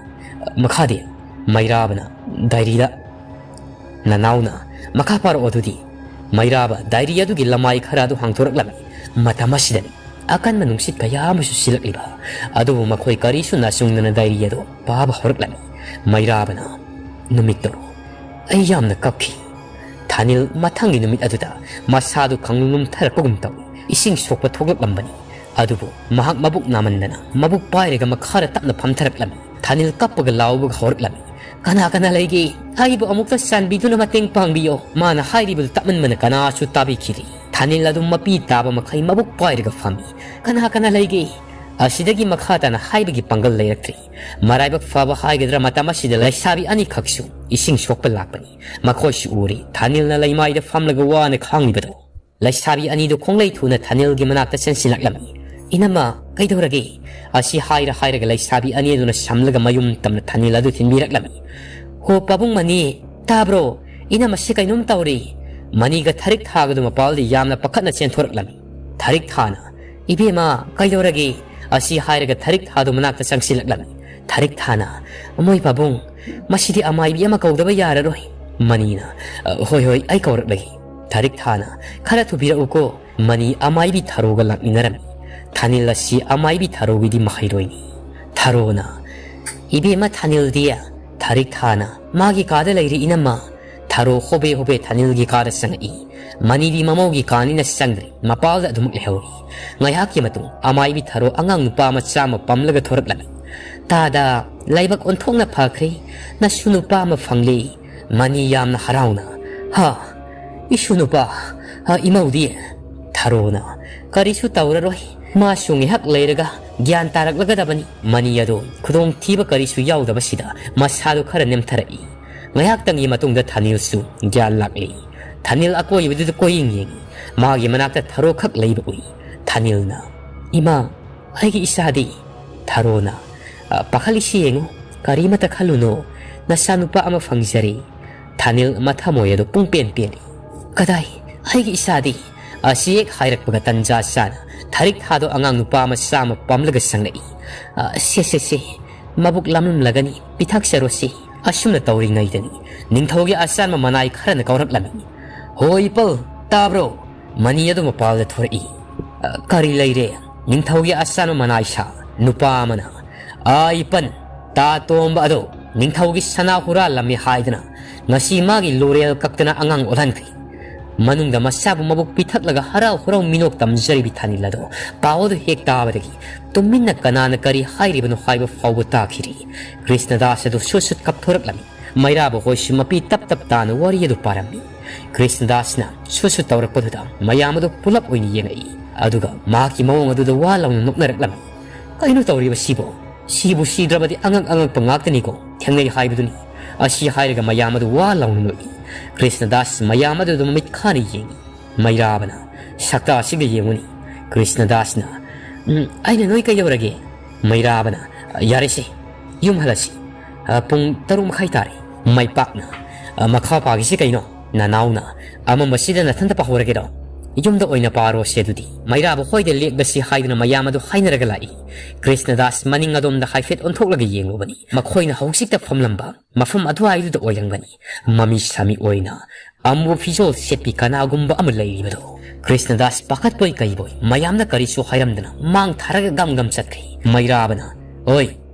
"ꯃꯈꯥꯗꯤ?" ꯃꯩꯔꯥꯕꯅ, "ꯗꯥꯏꯔꯤꯗ꯫" "ꯅꯅꯥꯎꯅ ꯃꯈꯥ ꯄꯥꯔꯛꯑꯣ ꯑꯗꯨꯗꯤ꯫" ꯃꯩꯔꯥꯕ ꯗꯥꯏꯔꯤ ꯑꯗꯨꯒꯤ ꯂꯃꯥꯏ ꯈꯔ ꯑꯗꯨ ꯍꯥꯡꯗꯣꯔꯛꯂꯝꯃꯤ꯫ ꯃꯇꯝ ꯑꯁꯤꯗꯅꯤ ꯑꯀꯟꯕ ꯅꯨꯡꯁꯤꯠ ꯀꯌꯥ ꯑꯃꯁꯨ ꯁꯤꯜꯂꯛꯂꯤꯕ꯫ ꯑꯗꯨꯕꯨ ꯃꯈꯣꯏ ꯀꯔꯤꯁꯨ ꯅꯥꯆꯨꯡꯗꯅ ꯗꯥꯏꯔꯤ ꯑꯗꯨ ꯄꯥꯕ ꯍꯧꯔꯛꯂꯝꯃꯤ꯫ ꯃꯩꯔꯥꯕꯅ, "ꯅꯨꯃꯤꯠꯇꯣ ꯑꯩ ꯌꯥꯝꯅ ꯀꯞꯈꯤ꯫ ꯊꯥꯅꯤꯜ ꯃꯊꯪꯒꯤ ꯅꯨꯃꯤꯠ ꯑꯗꯨꯗ ꯃꯁꯥꯗꯨ ꯈꯪꯂꯨꯝ ꯂꯨꯝꯊꯔꯛꯄꯒꯨꯝ ꯇꯧꯏ꯫ ꯏꯁꯤꯡ ꯁꯣꯛꯄ ꯊꯣꯛꯂꯛꯂꯝꯕꯅꯤ꯫ ꯑꯗꯨꯕꯨ ꯃꯍꯥꯛ ꯃꯕꯨꯛ ꯅꯥꯃꯟꯗꯅ ꯃꯕꯨꯛ ꯄꯥꯏꯔꯒ ꯃꯈꯥꯗ ꯇꯞꯅ ꯐꯝꯊꯔꯛꯂꯝꯃꯤ꯫ ꯊꯥꯅꯤꯜ ꯀꯞꯄꯒ ꯂꯥꯎꯕꯒ ꯍꯧꯔꯛꯂꯝꯃꯤ꯫ "ꯀꯅꯥ ꯀꯅꯥ ꯂꯩꯒꯦ? ꯑꯩꯕꯨ ꯑꯃꯨꯛꯇ ꯆꯥꯟꯕꯤꯗꯨꯅ ꯃꯇꯦꯡ ꯄꯥꯡꯕꯤꯌꯣ!" ꯃꯥꯅ ꯍꯥꯏꯔꯤꯕꯗꯨ ꯇꯞꯃꯟꯕꯅ ꯀꯅꯥꯁꯨ ꯇꯥꯕꯤꯈꯤꯗꯦ꯫ ꯊꯥꯅꯤꯜ ꯑꯗꯨꯝ ꯃꯄꯤ ꯇꯥꯕ ꯃꯈꯩ ꯃꯕꯨꯛ ꯄꯥꯏꯔꯒ ꯐꯝꯃꯤ꯫ "ꯀꯅꯥ ꯀꯅꯥ ꯂꯩꯒꯦ?" ꯑꯁꯤꯗꯒꯤ ꯃꯈꯥ ꯇꯥꯅ ꯍꯥꯏꯕꯒꯤ ꯄꯥꯡꯒꯜ ꯂꯩꯔꯛꯇ꯭ꯔꯦ꯫ ꯃꯔꯥꯏꯕꯛ ꯐꯕ ꯍꯥꯏꯒꯗ꯭ꯔꯥ, ꯃꯇꯝ ꯑꯁꯤꯗ ꯂꯩꯁꯥꯕꯤ ꯑꯅꯤꯈꯛꯁꯨ ꯏꯁꯤꯡ ꯁꯣꯛꯄ ꯂꯥꯛꯄꯅꯤ꯫ ꯃꯈꯣꯏꯁꯨ ꯎꯔꯤ꯫ ꯊꯥꯅꯤꯜꯅ ꯂꯩꯃꯥꯏꯗ ꯐꯝꯂꯒ ꯋꯥꯅ ꯈꯥꯡꯂꯤꯕꯗꯣ꯫ ꯂꯩꯁꯥꯕꯤ ꯑꯅꯤꯗꯨ ꯈꯣꯡꯂꯩ ꯊꯨꯅ ꯊꯥꯅꯤꯜꯒꯤ ꯃꯅꯥꯛꯇ ꯆꯦꯟꯁꯤꯜꯂꯛꯂꯝꯃꯤ꯫ "ꯏꯅꯝꯃ, ꯀꯩꯗꯧꯔꯒꯦ?" ꯑꯁꯤ ꯍꯥꯏꯔ ꯍꯥꯏꯔꯒ ꯂꯩꯁꯥꯕꯤ ꯑꯅꯤ ꯑꯗꯨꯅ ꯁꯝꯂꯒ ꯃꯌꯨꯝ ꯇꯝꯅ ꯊꯥꯅꯤꯜ ꯑꯗꯨ ꯊꯤꯟꯕꯤꯔꯛꯂꯝꯃꯤ꯫ "ꯍꯣ, ꯄꯥꯕꯨꯡ ꯃꯅꯤ, ꯇꯥꯕ꯭ꯔꯣ? ꯏꯅꯝꯃꯁꯤ ꯀꯩꯅꯣꯝ ꯇꯧꯔꯦ!" ꯃꯅꯤꯒ ꯊꯥꯔꯤꯛ ꯊꯥꯒꯗꯨ ꯃꯄꯥꯜꯗ ꯌꯥꯝꯅ ꯄꯥꯈꯠꯅ ꯆꯦꯟꯊꯣꯔꯛꯂꯝꯃꯤ꯫ ꯊꯥꯔꯤꯛ ꯊꯥꯅ, "ꯏꯕꯦꯝꯃ, ꯀꯩꯗꯧꯔꯒꯦ?" ꯑꯁꯤ ꯍꯥꯏꯔꯒ ꯊꯥꯔꯤꯛ ꯊꯥꯗꯨ ꯃꯅꯥꯛꯇ ꯆꯪꯁꯤꯜꯂꯛꯂꯝꯃꯤ꯫ ꯊꯥꯔꯤꯛ ꯊꯥꯅ, "ꯃꯣꯏ ꯄꯥꯕꯨꯡ, ꯃꯁꯤꯗꯤ ꯑꯃꯥꯏꯕꯤ ꯑꯃ ꯀꯧꯗꯕ ꯌꯥꯔꯔꯣꯏ꯫" ꯃꯅꯤꯅ, "ꯑ, ꯍꯣꯏ, ꯍꯣꯏ, ꯑꯩ ꯀꯧꯔꯛꯂꯒꯦ꯫" ꯊꯥꯔꯤꯛ ꯊꯥꯅ, "ꯈꯔ ꯊꯨꯕꯤꯔꯛꯎꯀꯣ꯫" ꯃꯅꯤ ꯑꯃꯥꯏꯕꯤ ꯊꯥꯔꯣꯒ ꯂꯥꯛꯃꯤꯟꯅꯔꯝꯃꯤ꯫ ꯊꯥꯅꯤꯜ ꯑꯁꯤ ꯑꯃꯥꯏꯕꯤ ꯊꯥꯔꯣꯒꯤꯗꯤ ꯃꯍꯩꯔꯣꯏꯅꯤ꯫ ꯊꯥꯔꯣꯅ, "ꯏꯕꯦꯝꯃ, ꯊꯥꯅꯤꯜꯗꯤ?" ꯊꯥꯔꯤꯛ ꯊꯥꯅ, "ꯃꯥꯒꯤ ꯀꯥꯗ ꯂꯩꯔꯤ, ꯏꯅꯝꯃ꯫" ꯊꯥꯔꯣ ꯍꯣꯕꯦ ꯍꯣꯕꯦ ꯊꯥꯅꯤꯜꯒꯤ ꯀꯥꯗ ꯆꯪꯉꯛꯏ꯫ ꯃꯅꯤꯗꯤ ꯃꯃꯧꯒꯤ ꯀꯥꯅꯤꯅ ꯆꯪꯗ꯭ꯔꯦ, ꯃꯄꯥꯜꯗ ꯑꯗꯨꯃꯛ ꯂꯩꯍꯧꯔꯤ꯫ ꯉꯥꯏꯍꯥꯛꯀꯤ ꯃꯇꯨꯡ ꯑꯃꯥꯏꯕꯤ ꯊꯥꯔꯣ ꯑꯉꯥꯡ ꯅꯨꯄꯥ ꯃꯆꯥ ꯑꯃ ꯄꯝꯂꯒ ꯊꯣꯔꯛꯂꯝꯃꯤ꯫ "ꯇꯥꯗ, ꯂꯥꯏꯕꯛ ꯑꯣꯟꯊꯣꯛꯅ ꯐꯈ꯭ꯔꯦ, ꯅꯁꯨ ꯅꯨꯄꯥ ꯑꯃ ꯐꯪꯂꯦ꯫" ꯃꯅꯤ ꯌꯥꯝꯅ ꯍꯔꯥꯎꯅ, "ꯍꯥ, ꯏꯁꯨ ꯅꯨꯄꯥ, ꯍꯥ, ꯏꯃꯧꯗꯤ?" ꯊꯥꯔꯣꯅ, "ꯀꯔꯤꯁꯨ ꯇꯧꯔꯔꯣꯏ, ꯃꯥꯁꯨ ꯉꯥꯏꯍꯥꯛ ꯂꯩꯔꯒ ꯒ꯭ꯌꯥꯟ ꯇꯥꯔꯛꯂꯒꯗꯕꯅꯤ꯫" ꯃꯅꯤ ꯑꯗꯣ ꯈꯨꯗꯣꯡꯊꯤꯕ ꯀꯔꯤꯁꯨ ꯌꯥꯎꯗꯕꯁꯤꯗ ꯃꯁꯥꯗꯨ ꯈꯔ ꯅꯦꯝꯊꯔꯛꯏ꯫ ꯉꯥꯏꯍꯥꯛꯇꯪꯒꯤ ꯃꯇꯨꯡꯗ ꯊꯥꯅꯤꯜꯁꯨ ꯒ꯭ꯌꯥꯟ ꯂꯥꯛꯂꯤ꯫ ꯊꯥꯅꯤꯜ ꯑꯀꯣꯏꯕꯗꯨꯗ ꯀꯣꯏꯌꯦꯡ ꯌꯦꯡꯉꯤ꯫ ꯃꯥꯒꯤ ꯃꯅꯥꯛꯇ ꯊꯥꯔꯣ ꯈꯛ ꯂꯩꯕ ꯎꯏ꯫ ꯊꯥꯅꯤꯜꯅ, "ꯏꯃꯥ, ꯑꯩꯒꯤ ꯏꯆꯥꯗꯤ?" ꯊꯥꯔꯣꯅ, "ꯑ, ꯄꯥꯈꯠꯂꯤꯁꯤ ꯌꯦꯡꯉꯨ, ꯀꯔꯤꯃꯇ ꯈꯜꯂꯨꯅꯣ, ꯅꯆꯥꯅꯨꯄꯥ ꯑꯃ ꯐꯪꯖꯔꯦ꯫" ꯊꯥꯅꯤꯜ ꯃꯊꯃꯣꯏ ꯑꯗꯨ ꯄꯨꯡꯄꯦꯟ ꯄꯦꯜꯂꯤ꯫ "ꯀꯗꯥꯏ, ꯑꯩꯒꯤ ꯏꯆꯥꯗꯤ?" ꯑꯁꯤ ꯍꯦꯛ ꯍꯥꯏꯔꯛꯄꯒ ꯇꯟꯖꯥ ꯆꯥꯅ ꯊꯥꯔꯤꯛ ꯊꯥꯗꯣ ꯑꯉꯥꯡ ꯅꯨꯄꯥ ꯃꯆꯥ ꯑꯃ ꯄꯝꯂꯒ ꯆꯪꯂꯛꯏ꯫ "ꯑ, ꯁꯦ, ꯁꯦ, ꯁꯦ, ꯃꯕꯨꯛ ꯂꯥꯝꯂꯝꯂꯒꯅꯤ, ꯄꯤꯊꯛꯆꯔꯣꯁꯤ꯫" ꯑꯁꯨꯝꯅ ꯇꯧꯔꯤꯉꯩꯗꯅꯤ ꯅꯤꯡꯊꯧꯒꯤ ꯑꯆꯥꯟꯕ ꯃꯅꯥꯏ ꯈꯔꯅ ꯀꯧꯔꯛꯂꯝꯃꯤ꯫ "ꯍꯣꯏ, ꯏꯄꯜ, ꯇꯥꯕ꯭ꯔꯣ?" ꯃꯅꯤ ꯑꯗꯨ ꯃꯄꯥꯜꯗ ꯊꯣꯔꯛꯏ꯫ "ꯑ, ꯀꯔꯤ ꯂꯩꯔꯦ?" ꯅꯤꯡꯊꯧꯒꯤ ꯑꯆꯥꯟꯕ ꯃꯅꯥꯏ ꯁꯥ ꯅꯨꯄꯥ ꯑꯃꯅ, "ꯑꯥ, ꯏꯄꯟ, ꯇꯥ ꯇꯣꯝꯕ ꯑꯗꯣ ꯅꯤꯡꯊꯧꯒꯤ ꯁꯅꯥ ꯍꯨꯔꯥꯜꯂꯝꯃꯤ ꯍꯥꯏꯗꯨꯅ ꯉꯁꯤ ꯃꯥꯒꯤ ꯂꯣꯔꯦꯜ ꯀꯛꯇꯅ ꯑꯉꯥꯡ ꯑꯣꯜꯍꯟꯈ꯭ꯔꯤ꯫ ꯃꯅꯨꯡꯗ ꯃꯆꯥꯕꯨ ꯃꯕꯨꯛ ꯄꯤꯊꯛꯂꯒ ꯍꯔꯥꯎ ꯍꯔꯥꯎ ꯃꯤꯅꯣꯛ ꯇꯝꯖꯔꯤꯕꯤ ꯊꯥꯅꯤꯜ ꯑꯗꯣ ꯄꯥꯎ ꯑꯗꯨ ꯍꯦꯛ ꯇꯥꯕꯗꯒꯤ ꯇꯨꯃꯤꯟꯅ ꯀꯅꯥꯅ ꯀꯔꯤ ꯍꯥꯏꯔꯤꯕꯅꯣ ꯍꯥꯏꯕ ꯐꯥꯎꯕ ꯇꯥꯈꯤꯗ꯭ꯔꯤ꯫ ꯀ꯭ꯔꯤꯁꯅꯗꯥꯁ ꯑꯗꯨ ꯁꯨꯠ ꯁꯨꯠ ꯀꯞꯊꯣꯔꯛꯂꯝꯃꯤ꯫ ꯃꯩꯔꯥꯕ ꯍꯣꯏꯁꯨ ꯃꯄꯤ ꯇꯞ ꯇꯞ ꯇꯥꯅ ꯋꯥꯔꯤ ꯑꯗꯨ ꯄꯥꯔꯝꯃꯤ꯫ ꯀ꯭ꯔꯤꯁꯅꯗꯥꯁꯅ ꯁꯨꯠ ꯁꯨꯠ ꯇꯧꯔꯛꯄꯗꯨꯗ ꯃꯌꯥꯝ ꯑꯗꯨ ꯄꯨꯂꯞ ꯑꯣꯏꯅ ꯌꯦꯡꯉꯛꯏ꯫ ꯑꯗꯨꯒ ꯃꯍꯥꯛꯀꯤ ꯃꯑꯣꯡ ꯑꯗꯨꯗ ꯋꯥ ꯂꯥꯎꯅ ꯅꯣꯛꯅꯔꯛꯂꯝꯃꯤ꯫ "ꯀꯩꯅꯣ ꯇꯧꯔꯤꯕꯁꯤꯕꯣ? ꯁꯤꯕꯨ ꯁꯤꯗ꯭ꯔꯕꯗꯤ ꯑꯉꯛ ꯑꯉꯛꯄ ꯉꯥꯛꯇꯅꯤꯀꯣ ꯊꯦꯡꯅꯩ ꯍꯥꯏꯕꯗꯨꯅꯤ"꯫ ꯑꯁꯤ ꯍꯥꯏꯔꯒ ꯃꯌꯥꯝ ꯑꯗꯨ ꯋꯥ ꯂꯥꯎꯅ ꯅꯣꯛꯏ꯫ ꯀ꯭ꯔꯤꯁꯅꯗꯥꯁ ꯃꯌꯥꯝ ꯑꯗꯨꯗ ꯃꯃꯤꯠ ꯈꯥꯅ ꯌꯦꯡꯏ꯫ "ꯃꯩꯔꯥꯕꯅ ꯁꯛꯇꯥꯁꯤꯒ ꯌꯦꯡꯉꯨꯅꯤ"꯫ ꯀ꯭ꯔꯤꯁꯅꯗꯥꯁꯅ, "ꯎꯝ, ꯑꯩꯅ ꯅꯣꯏ ꯀꯩꯗꯧꯔꯒꯦ?" ꯃꯩꯔꯥꯕꯅ, "ꯌꯥꯔꯦꯁꯦ, ꯌꯨꯝ ꯍꯜꯂꯁꯤ꯫ ꯑ, ꯄꯨꯡ ꯇꯔꯨꯛ ꯃꯈꯥꯏ ꯇꯥꯔꯦ"꯫ ꯃꯩꯄꯥꯛꯅ, "ꯑ, ꯃꯈꯥ ꯄꯥꯈꯤꯁꯤ ꯀꯩꯅꯣ? ꯅꯅꯥꯎꯅ ꯑꯃꯝꯕꯁꯤꯗ ꯅꯊꯟꯇ ꯄꯥꯍꯧꯔꯒꯦꯔꯣ? ꯌꯨꯝꯗ ꯑꯣꯏꯅ ꯄꯥꯔꯣꯁꯦ ꯑꯗꯨꯗꯤ"꯫ ꯃꯩꯔꯥꯕ ꯍꯣꯏꯗ ꯂꯦꯛꯂꯁꯤ ꯍꯥꯏꯗꯨꯅ ꯃꯌꯥꯝ ꯑꯗꯨ ꯍꯥꯏꯅꯔꯒ ꯂꯥꯛꯏ꯫ ꯀ꯭ꯔꯤꯁꯅꯗꯥꯁ ꯃꯅꯤꯡ ꯑꯗꯣꯝꯗ ꯍꯥꯏꯐꯦꯠ ꯑꯣꯟꯊꯣꯛꯂꯒ ꯌꯦꯡꯂꯨꯕꯅꯤ꯫ ꯃꯈꯣꯏꯅ ꯍꯧꯖꯤꯛꯇ ꯐꯝꯂꯝꯕ ꯃꯐꯝ ꯑꯗꯨꯋꯥꯏꯗꯨꯗ ꯑꯣꯏꯔꯝꯒꯅꯤ꯫ ꯃꯃꯤ ꯁꯥꯃꯤ ꯑꯣꯏꯅ ꯑꯃꯨꯕ ꯐꯤꯖꯣꯜ ꯁꯦꯠꯄꯤ ꯀꯅꯥꯒꯨꯝꯕ ꯑꯃ ꯂꯩꯔꯤꯕꯗꯣ꯫ ꯀ꯭ꯔꯤꯁꯅꯗꯥꯁ ꯄꯥꯈꯠꯄꯣꯏ ꯀꯩꯕꯣꯏ ꯃꯌꯥꯝꯅ ꯀꯔꯤꯁꯨ ꯍꯥꯏꯔꯝꯗꯅ ꯃꯥꯡ ꯊꯥꯔꯒ ꯒꯝ ꯒꯝ ꯆꯠꯈ꯭ꯔꯤ꯫ ꯃꯩꯔꯥꯕꯅ, "ꯑꯣꯏ,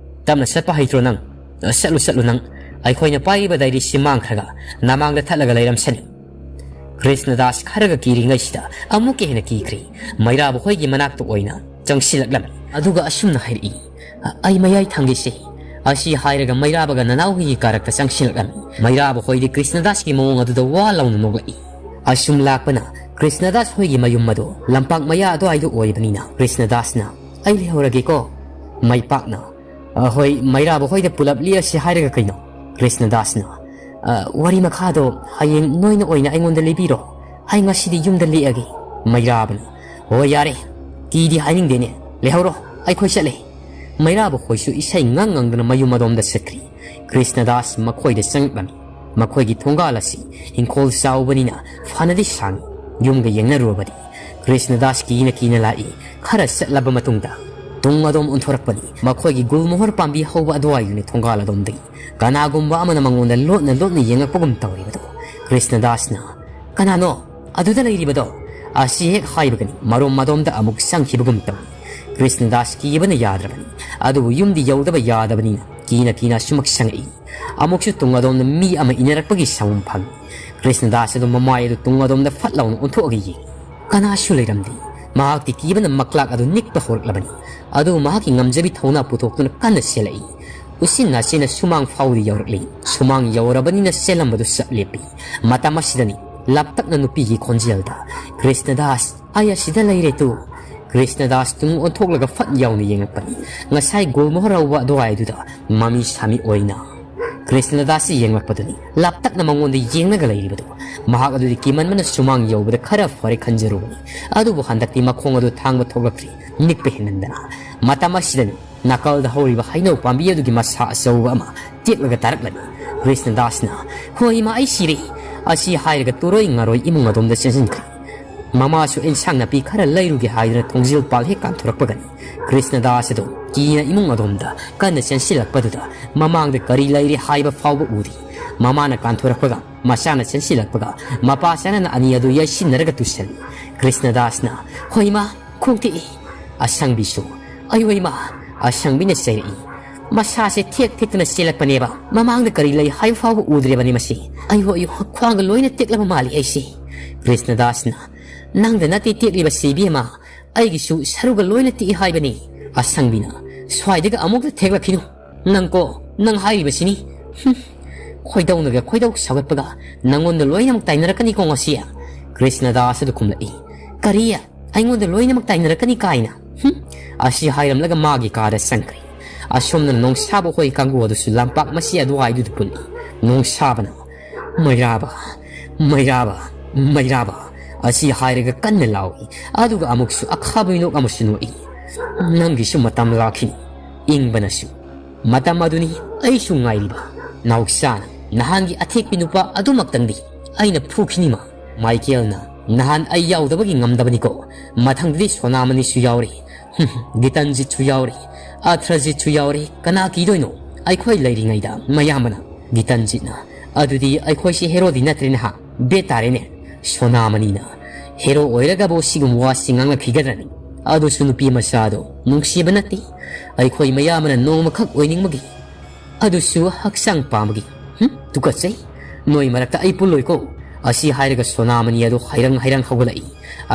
ꯇꯞꯅ ꯆꯠꯄ ꯍꯩꯇ꯭ꯔꯣ ꯅꯪ? ꯆꯠꯂꯨ, ꯆꯠꯂꯨ ꯅꯪ꯫ ꯑꯩꯈꯣꯏꯅ ꯄꯥꯏꯔꯤꯕ ꯗꯥꯏꯔꯤꯁꯤ ꯃꯥꯡꯈ꯭ꯔꯒ ꯅꯃꯥꯡꯗ ꯊꯠꯂꯒ ꯂꯩꯔꯝꯁꯅꯤ"꯫ ꯀ꯭ꯔꯤꯁꯅꯗꯥꯁ ꯈꯔꯒ ꯀꯤꯔꯤꯉꯩꯁꯤꯗ ꯑꯃꯨꯛꯀ ꯍꯦꯟꯅ ꯀꯤꯈ꯭ꯔꯦ꯫ ꯃꯩꯔꯥꯕ ꯍꯣꯏꯒꯤ ꯃꯅꯥꯛꯇ ꯑꯣꯏꯅ ꯆꯪꯁꯤꯜꯂꯛꯂꯝꯃꯤ꯫ ꯑꯗꯨꯒ ꯑꯁꯨꯝꯅ ꯍꯥꯏꯔꯛꯏ, "ꯑꯩ ꯃꯌꯥꯏ ꯊꯥꯡꯒꯦꯁꯦ"꯫ ꯑꯁꯤ ꯍꯥꯏꯔꯒ ꯃꯩꯔꯥꯕꯒ ꯅꯅꯥꯎ ꯍꯣꯏꯒꯤ ꯀꯥꯔꯛꯇ ꯆꯪꯁꯤꯜꯂꯛꯂꯝꯃꯤ꯫ ꯃꯩꯔꯥꯕ ꯍꯣꯏꯗꯤ ꯀ꯭ꯔꯤꯁꯅꯗꯥꯁꯀꯤ ꯃꯑꯣꯡ ꯑꯗꯨꯗ ꯋꯥ ꯂꯥꯎꯅ ꯅꯣꯛꯂꯛꯏ꯫ ꯑꯁꯨꯝ ꯂꯥꯛꯄꯅ ꯀ꯭ꯔꯤꯁꯅꯗꯥꯁ ꯍꯣꯏꯒꯤ ꯃꯌꯨꯝ ꯑꯗꯨ ꯂꯝꯄꯥꯛ ꯃꯌꯥ ꯑꯗꯨꯋꯥꯏꯗ ꯑꯣꯏꯕꯅꯤꯅ ꯀ꯭ꯔꯤꯁꯅꯗꯥꯁꯅ, "ꯑꯩ ꯂꯩꯍꯧꯔꯒꯦꯀꯣ"꯫ ꯃꯩꯄꯥꯛꯅ, "ꯑ, ꯍꯣꯏ, ꯃꯩꯔꯥꯕ ꯍꯣꯏꯗ ꯄꯨꯂꯞ ꯂꯦꯛꯑꯁꯤ ꯍꯥꯏꯔꯒ ꯀꯩꯅꯣ?" ꯀ꯭ꯔꯤꯁꯅꯗꯥꯁꯅ, "ꯑ, ꯋꯥꯔꯤ ꯃꯈꯥꯗꯣ ꯍꯌꯦꯡ ꯅꯣꯏꯅ ꯑꯣꯏꯅ ꯑꯩꯉꯣꯟꯗ ꯂꯤꯕꯤꯔꯣ꯫ ꯑꯩ ꯉꯁꯤꯗꯤ ꯌꯨꯝꯗ ꯂꯦꯛꯑꯒꯦ"꯫ ꯃꯩꯔꯥꯕꯅ, "ꯍꯣꯏ, ꯌꯥꯔꯦ, ꯀꯤꯗꯤ ꯍꯥꯏꯅꯤꯡꯗꯦꯅꯦ, ꯂꯩꯍꯧꯔꯣ, ꯑꯩꯈꯣꯏ ꯆꯠꯂꯦ"꯫ ꯃꯩꯔꯥꯕ ꯈꯣꯏꯁꯨ ꯏꯁꯩ ꯉꯪ ꯉꯪꯗꯨꯅ ꯃꯌꯨꯝ ꯑꯗꯣꯝꯗ ꯆꯠꯈ꯭ꯔꯤ꯫ ꯀ꯭ꯔꯤꯁꯅꯗꯥꯁ ꯃꯈꯣꯏꯗ ꯆꯪꯂꯛꯂꯝꯃꯤ꯫ ꯃꯈꯣꯏꯒꯤ ꯊꯣꯡꯒꯥꯜ ꯑꯁꯤ ꯏꯪꯈꯣꯜ ꯆꯥꯎꯕꯅꯤꯅ ꯐꯅꯗꯤ ꯁꯥꯡꯏ꯫ ꯌꯨꯝꯒ ꯌꯦꯡꯅꯔꯨꯔꯕꯗꯤ ꯀ꯭ꯔꯤꯁꯅꯗꯥꯁ ꯀꯤꯅ ꯀꯤꯅ ꯂꯥꯛꯏ꯫ ꯈꯔ ꯆꯠꯂꯕ ꯃꯇꯨꯡꯗ ꯇꯨꯡ ꯑꯗꯣꯝ ꯑꯣꯟꯊꯣꯔꯛꯄꯅꯤ꯫ ꯃꯈꯣꯏꯒꯤ ꯒꯨꯜꯃꯣꯍꯔ ꯄꯥꯝꯕꯤ ꯍꯧꯕ ꯑꯗꯨꯋꯥꯏꯗꯨꯅꯤ ꯊꯣꯡꯒꯥꯜ ꯑꯗꯣꯝꯗꯒꯤ ꯀꯅꯥꯒꯨꯝꯕ ꯑꯃꯅ ꯃꯉꯣꯟꯗ ꯂꯣꯠꯅ ꯂꯣꯠꯅ ꯌꯦꯡꯉꯛꯄꯒꯨꯝ ꯇꯧꯔꯤꯕꯗꯨ꯫ ꯀ꯭ꯔꯤꯁꯅꯗꯥꯁꯅ, "ꯀꯅꯥꯅꯣ ꯑꯗꯨꯗ ꯂꯩꯔꯤꯕꯗꯣ?" ꯑꯁꯤ ꯍꯦꯛ ꯍꯥꯏꯕꯒꯅꯤ ꯃꯔꯣꯝ ꯑꯗꯣꯝꯗ ꯑꯃꯨꯛ ꯆꯪꯈꯤꯕꯒꯨꯝ ꯇꯧꯏ꯫ ꯀ꯭ꯔꯤꯁꯅꯗꯥꯁ ꯀꯤꯕꯅ ꯌꯥꯗ꯭ꯔꯕꯅꯤ꯫ ꯑꯗꯨꯕꯨ ꯌꯨꯝꯗꯤ ꯌꯧꯗꯕ ꯌꯥꯗꯕꯅꯤꯅ ꯀꯤꯅ ꯀꯤꯅ ꯑꯁꯨꯃꯛ ꯁꯪꯉꯛꯏ꯫ ꯑꯃꯨꯛꯁꯨ ꯇꯨꯡ ꯑꯗꯣꯝꯗ ꯃꯤ ꯑꯃ ꯏꯟꯅꯔꯛꯄꯒꯤ ꯁꯥꯎꯝ ꯐꯪꯏ꯫ ꯀ꯭ꯔꯤꯁꯅꯗꯥꯁ ꯑꯗꯨ ꯃꯃꯥꯏ ꯑꯗꯨ ꯇꯨꯡ ꯑꯗꯣꯝꯗ ꯐꯠ ꯂꯥꯎꯅ ꯑꯣꯟꯊꯣꯛꯑꯒ ꯌꯦꯡꯏ꯫ ꯀꯅꯥꯁꯨ ꯂꯩꯔꯝꯗꯦ꯫ ꯃꯍꯥꯛꯇꯤ ꯀꯤꯕꯅ ꯃꯀ꯭ꯂꯥꯛ ꯑꯗꯨ ꯅꯤꯛꯄ ꯍꯧꯔꯛꯂꯕꯅꯤ꯫ ꯑꯗꯨꯕꯨ ꯃꯍꯥꯛꯀꯤ ꯉꯝꯖꯕꯤ ꯊꯧꯅꯥ ꯄꯨꯊꯣꯛꯇꯨꯅ ꯀꯟꯅ ꯆꯦꯜꯂꯛꯏ꯫ ꯎꯆꯤꯟ ꯅꯥꯆꯤꯟꯅ ꯁꯨꯃꯥꯡ ꯐꯥꯎꯗ ꯌꯧꯔꯛꯂꯤ꯫ ꯁꯨꯃꯥꯡ ꯌꯧꯔꯕꯅꯤꯅ ꯆꯦꯜꯂꯝꯕꯗꯨ ꯆꯞ ꯂꯦꯞꯄꯤ꯫ ꯃꯇꯝ ꯑꯁꯤꯗꯅꯤ ꯂꯞꯇꯛꯅ ꯅꯨꯄꯤꯒꯤ ꯈꯣꯟꯖꯦꯜꯗ, "ꯀ꯭ꯔꯤꯁꯅꯗꯥꯁ, ꯑꯩ ꯑꯁꯤꯗ ꯂꯩꯔꯦ ꯇꯨ!" ꯀ꯭ꯔꯤꯁꯅꯗꯥꯁ ꯇꯨꯡ ꯑꯣꯟꯊꯣꯛꯂꯒ ꯐꯠ ꯌꯥꯎꯅ ꯌꯦꯡꯂꯛꯄꯅꯤ꯫ ꯉꯁꯥꯏ ꯒꯨꯜꯃꯣꯍꯔ ꯍꯧꯕ ꯑꯗꯨꯋꯥꯏꯗꯨꯗ ꯃꯃꯤ ꯁꯥꯃꯤ ꯑꯣꯏꯅ ꯀ꯭ꯔꯤꯁꯅꯗꯥꯁꯁꯤ ꯌꯦꯡꯂꯛꯄꯗꯨꯅꯤ ꯂꯥꯞꯇꯛꯅ ꯃꯉꯣꯟꯗ ꯌꯦꯡꯂꯒ ꯂꯩꯔꯤꯕꯗꯨ꯫ ꯃꯍꯥꯛ ꯑꯗꯨꯗꯤ ꯀꯤꯃꯟꯕꯅ ꯁꯨꯃꯥꯡ ꯌꯧꯕꯗ ꯈꯔ ꯐꯔꯦ ꯈꯟꯖꯔꯨꯕꯅꯤ꯫ ꯑꯗꯨꯕꯨ ꯍꯟꯗꯛꯇꯤ ꯃꯈꯣꯡ ꯑꯗꯨ ꯊꯥꯡꯕ ꯊꯣꯛꯂꯛꯇ꯭ꯔꯤ꯫ ꯅꯤꯛꯄ ꯍꯦꯟꯃꯟꯗꯅ꯫ ꯃꯇꯝ ꯑꯁꯤꯗꯅꯤ ꯅꯥꯀꯜꯗ ꯍꯧꯔꯤꯕ ꯍꯩꯅꯧ ꯄꯥꯝꯕꯤ ꯑꯗꯨꯒꯤ ꯃꯁꯥ ꯑꯆꯧꯕ ꯑꯃ ꯇꯦꯛꯂꯒ ꯇꯥꯔꯛꯂꯝꯃꯤ꯫ ꯀ꯭ꯔꯤꯁꯅꯗꯥꯁꯅ, "ꯍꯣ ꯏꯃꯥ, ꯑꯩ ꯁꯤꯔꯦ!" ꯑꯁꯤ ꯍꯥꯏꯔꯒ ꯇꯨꯔꯣꯏ ꯉꯥꯔꯣꯏ ꯏꯃꯨꯡ ꯑꯗꯣꯝꯗ ꯆꯦꯟꯁꯤꯟꯈ꯭ꯔꯦ꯫ ꯃꯃꯥꯁꯨ ꯏꯟꯁꯥꯡ ꯅꯥꯄꯤ ꯈꯔ ꯂꯩꯔꯨꯒꯦ ꯍꯥꯏꯗꯨꯅ ꯊꯣꯡꯖꯤꯜ ꯄꯥꯜ ꯍꯦꯛ ꯀꯥꯟꯊꯣꯔꯛꯄꯒꯅꯤ ꯀ꯭ꯔꯤꯁꯅꯗꯥꯁ ꯑꯗꯨ ꯀꯤꯅ ꯏꯃꯨꯡ ꯑꯗꯣꯝꯗ ꯀꯟꯅ ꯆꯦꯟꯁꯤꯜꯂꯛꯄꯗꯨꯗ ꯃꯃꯥꯡꯗ ꯀꯔꯤ ꯂꯩꯔꯤ ꯍꯥꯏꯕ ꯐꯥꯎꯕ ꯎꯗꯦ꯫ ꯃꯃꯥꯅ ꯀꯥꯟꯊꯣꯔꯛꯄꯒ ꯃꯆꯥꯅ ꯆꯦꯟꯁꯤꯜꯂꯛꯄꯒ ꯃꯄꯥ ꯆꯥꯅꯅ ꯑꯅꯤ ꯑꯗꯨ ꯌꯩꯁꯤꯟꯅꯔꯒ ꯇꯨꯁꯜꯂꯤ꯫ ꯀ꯭ꯔꯤꯁꯅꯗꯥꯁꯅ, "ꯍꯣꯏ ꯏꯃꯥ, ꯈꯣꯡ ꯇꯦꯛꯏ!" ꯑꯁꯪꯕꯤꯁꯨ, "ꯑꯩ ꯍꯣꯏ ꯏꯃꯥ!" ꯑꯁꯪꯕꯤꯅ ꯆꯩꯔꯛꯏ꯫ "ꯃꯁꯥꯁꯦ ꯊꯦꯛ ꯊꯦꯛꯇꯅ ꯆꯦꯜꯂꯛꯄꯅꯦꯕ, ꯃꯃꯥꯡꯗ ꯀꯔꯤ ꯂꯩ ꯍꯥꯏꯕ ꯐꯥꯎꯕ ꯎꯗ꯭ꯔꯦꯕꯅꯤ ꯃꯁꯤ꯫ ꯑꯩ ꯍꯣꯏ, ꯑꯩ ꯍꯣꯏ, ꯈ꯭ꯋꯥꯡꯒ ꯂꯣꯏꯅ ꯇꯦꯛꯂꯕ ꯃꯥꯜꯂꯤ ꯑꯩꯁꯦ!" ꯀ꯭ꯔꯤꯁꯅꯗꯥꯁꯅ, "ꯅꯪꯗ ꯅꯠꯇꯦ ꯇꯦꯛꯂꯤꯕꯁꯤ ꯏꯕꯦꯝꯃ, ꯑꯩꯒꯤꯁꯨ ꯁꯔꯨꯒ ꯂꯣꯏꯅ ꯇꯦꯛꯏ ꯍꯥꯏꯕꯅꯤ!" ꯑꯁꯪꯕꯤꯅ, "ꯁ꯭ꯋꯥꯏꯗꯒ ꯑꯃꯨꯛꯇ ꯊꯦꯛꯂꯛꯈꯤꯅꯨ꯫ ꯅꯪꯀꯣ, ꯅꯪ ꯍꯥꯏꯔꯤꯕꯁꯤꯅꯤ꯫ ꯍꯨꯝ, ꯈꯣꯏꯗꯧꯅꯒ ꯈꯣꯏꯗꯧ ꯁꯥꯎꯒꯠꯄꯒ ꯅꯪꯉꯣꯟꯗ ꯂꯣꯏꯅꯃꯛ ꯇꯥꯏꯅꯔꯛꯀꯅꯤꯀꯣ ꯉꯁꯤ!" ꯀ꯭ꯔꯤꯁꯅꯗꯥꯁ ꯑꯗꯨ ꯈꯨꯝꯂꯛꯏ꯫ "ꯀꯔꯤ? ꯑꯩꯉꯣꯟꯗ ꯂꯣꯏꯅꯃꯛ ꯇꯥꯏꯅꯔꯛꯀꯅꯤ ꯀꯥꯏꯅ? ꯍꯨꯝ!" ꯑꯁꯤ ꯍꯥꯏꯔꯝꯂꯒ ꯃꯥꯒꯤ ꯀꯥꯗ ꯆꯪꯈ꯭ꯔꯦ꯫ ꯑꯁꯣꯝꯗꯅ ꯅꯣꯡꯁꯥꯕ ꯍꯣꯏ ꯀꯥꯡꯕꯨ ꯑꯗꯨꯁꯨ ꯂꯝꯄꯥꯛ ꯃꯁꯤ ꯑꯗꯨꯋꯥꯏꯗꯨꯗ ꯄꯨꯜꯂꯤ꯫ ꯅꯣꯡꯁꯥꯕꯅ, "ꯃꯩꯔꯥꯕ, ꯃꯩꯔꯥꯕ, ꯃꯩꯔꯥꯕ" ꯑꯁꯤ ꯍꯥꯏꯔꯒ ꯀꯟꯅ ꯂꯥꯎꯏ꯫ ꯑꯗꯨꯒ ꯑꯃꯨꯛꯁꯨ ꯑꯈꯥꯕ ꯃꯤꯅꯣꯛ ꯑꯃꯁꯨ ꯅꯣꯛꯏ꯫ "ꯅꯪꯒꯤꯁꯨ ꯃꯇꯝ ꯂꯥꯛꯈꯤꯅꯤ, ꯏꯪꯕꯅꯁꯨ꯫ ꯃꯇꯝ ꯑꯗꯨꯅꯤ ꯑꯩꯁꯨ ꯉꯥꯏꯔꯤꯕ꯫ ꯅꯥꯎꯆꯥꯅ ꯅꯍꯥꯟꯒꯤ ꯑꯊꯦꯛꯄꯤ ꯅꯨꯄꯥ ꯑꯗꯨꯃꯛꯇꯪꯗꯤ ꯑꯩꯅ ꯐꯨꯈꯤꯅꯤꯃ꯫ ꯃꯥꯏꯀꯦꯜꯅ ꯅꯍꯥꯟ ꯑꯩ ꯌꯥꯎꯗꯕꯒꯤ ꯉꯝꯗꯕꯅꯤꯀꯣ꯫ ꯃꯊꯪꯗꯗꯤ ꯁꯣꯅꯥꯃꯅꯤꯁꯨ ꯌꯥꯎꯔꯤ, ꯒꯤꯇꯟꯖꯤꯠꯁꯨ ꯌꯥꯎꯔꯤ, ꯑꯊ꯭ꯔꯖꯤꯠꯁꯨ ꯌꯥꯎꯔꯤ꯫ ꯀꯅꯥ ꯀꯤꯗꯣꯏꯅꯣ? ꯑꯩꯈꯣꯏ ꯂꯩꯔꯤꯉꯩꯗ ꯃꯌꯥꯝꯕꯅ꯫ ꯒꯤꯇꯟꯖꯤꯠꯅ, ꯑꯗꯨꯗꯤ ꯑꯩꯈꯣꯏꯁꯦ ꯍꯦꯔꯣꯗꯤ ꯅꯠꯇ꯭ꯔꯦ ꯅꯍꯥ, ꯕꯦꯠ ꯇꯥꯔꯦꯅꯦ꯫ ꯁꯣꯅꯥꯃꯅꯤꯅ, ꯍꯦꯔꯣ ꯑꯣꯏꯔꯒꯕꯨ ꯁꯤꯒꯨꯝꯕ ꯋꯥꯁꯤ ꯉꯥꯡꯂꯛꯈꯤꯒꯗ꯭ꯔꯅꯤ? ꯑꯗꯨꯁꯨ ꯅꯨꯄꯤ ꯃꯆꯥꯗꯣ ꯅꯨꯡꯁꯤꯕ ꯅꯠꯇꯦ꯫ ꯑꯩꯈꯣꯏ ꯃꯌꯥꯝꯕꯅ ꯅꯣꯡꯃꯈꯛ ꯑꯣꯏꯅꯤꯡꯕꯒꯤ, ꯑꯗꯨꯁꯨ ꯍꯛꯆꯥꯡ ꯄꯥꯝꯕꯒꯤ꯫ ꯍꯨꯝ, ꯇꯨꯀꯠꯆꯩ꯫ ꯅꯣꯏ ꯃꯔꯛꯇ ꯑꯩ ꯄꯨꯜꯂꯣꯏꯀꯣ꯫ ꯑꯁꯤ ꯍꯥꯏꯔꯒ ꯁꯣꯅꯥꯃꯅꯤ ꯑꯗꯨ ꯍꯥꯏꯔꯪ ꯍꯥꯏꯔꯪ ꯍꯧꯒꯠꯂꯛꯏ꯫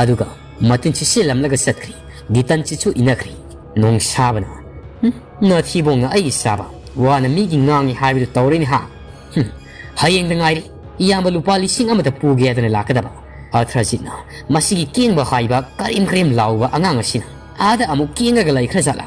ꯑꯗꯨꯒ ꯃꯇꯤꯟꯁꯤꯠ ꯁꯤꯠꯂꯝꯂꯒ ꯆꯠꯈ꯭ꯔꯤ꯫ ꯒꯤꯇꯟꯁꯤꯠꯁꯨ ꯏꯟꯅꯈ꯭ꯔꯤ꯫ ꯅꯣꯡꯁꯥꯕꯅ, ꯍꯨꯝ, ꯅꯊꯤꯕꯣꯡꯅ ꯑꯩꯒꯤ ꯆꯥꯕ, ꯋꯥꯅ ꯃꯤꯒꯤ ꯉꯥꯡꯉꯤ ꯍꯥꯏꯕꯗꯨ ꯇꯧꯔꯦꯅꯦ ꯍꯥ? ꯍꯨꯝ, ꯍꯌꯦꯡꯗ ꯉꯥꯏꯔꯤ꯫ ꯏꯌꯥꯝꯕ ꯂꯨꯄꯥ ꯂꯤꯁꯤꯡ ꯑꯃꯇ ꯄꯨꯒꯦ ꯍꯥꯏꯗꯅ ꯂꯥꯛꯀꯗꯕ꯫ ꯑꯊ꯭ꯔꯖꯤꯠꯅ ꯃꯁꯤꯒꯤ ꯀꯦꯡꯕ ꯍꯥꯏꯕ ꯀꯔꯤꯝ ꯀꯔꯤꯝ ꯂꯥꯎꯕ ꯑꯉꯥꯡ ꯑꯁꯤꯅ ꯑꯥꯗ ꯑꯃꯨꯛ ꯀꯦꯡꯉꯒ ꯂꯩꯈ꯭ꯔꯖꯥꯠꯂꯥ?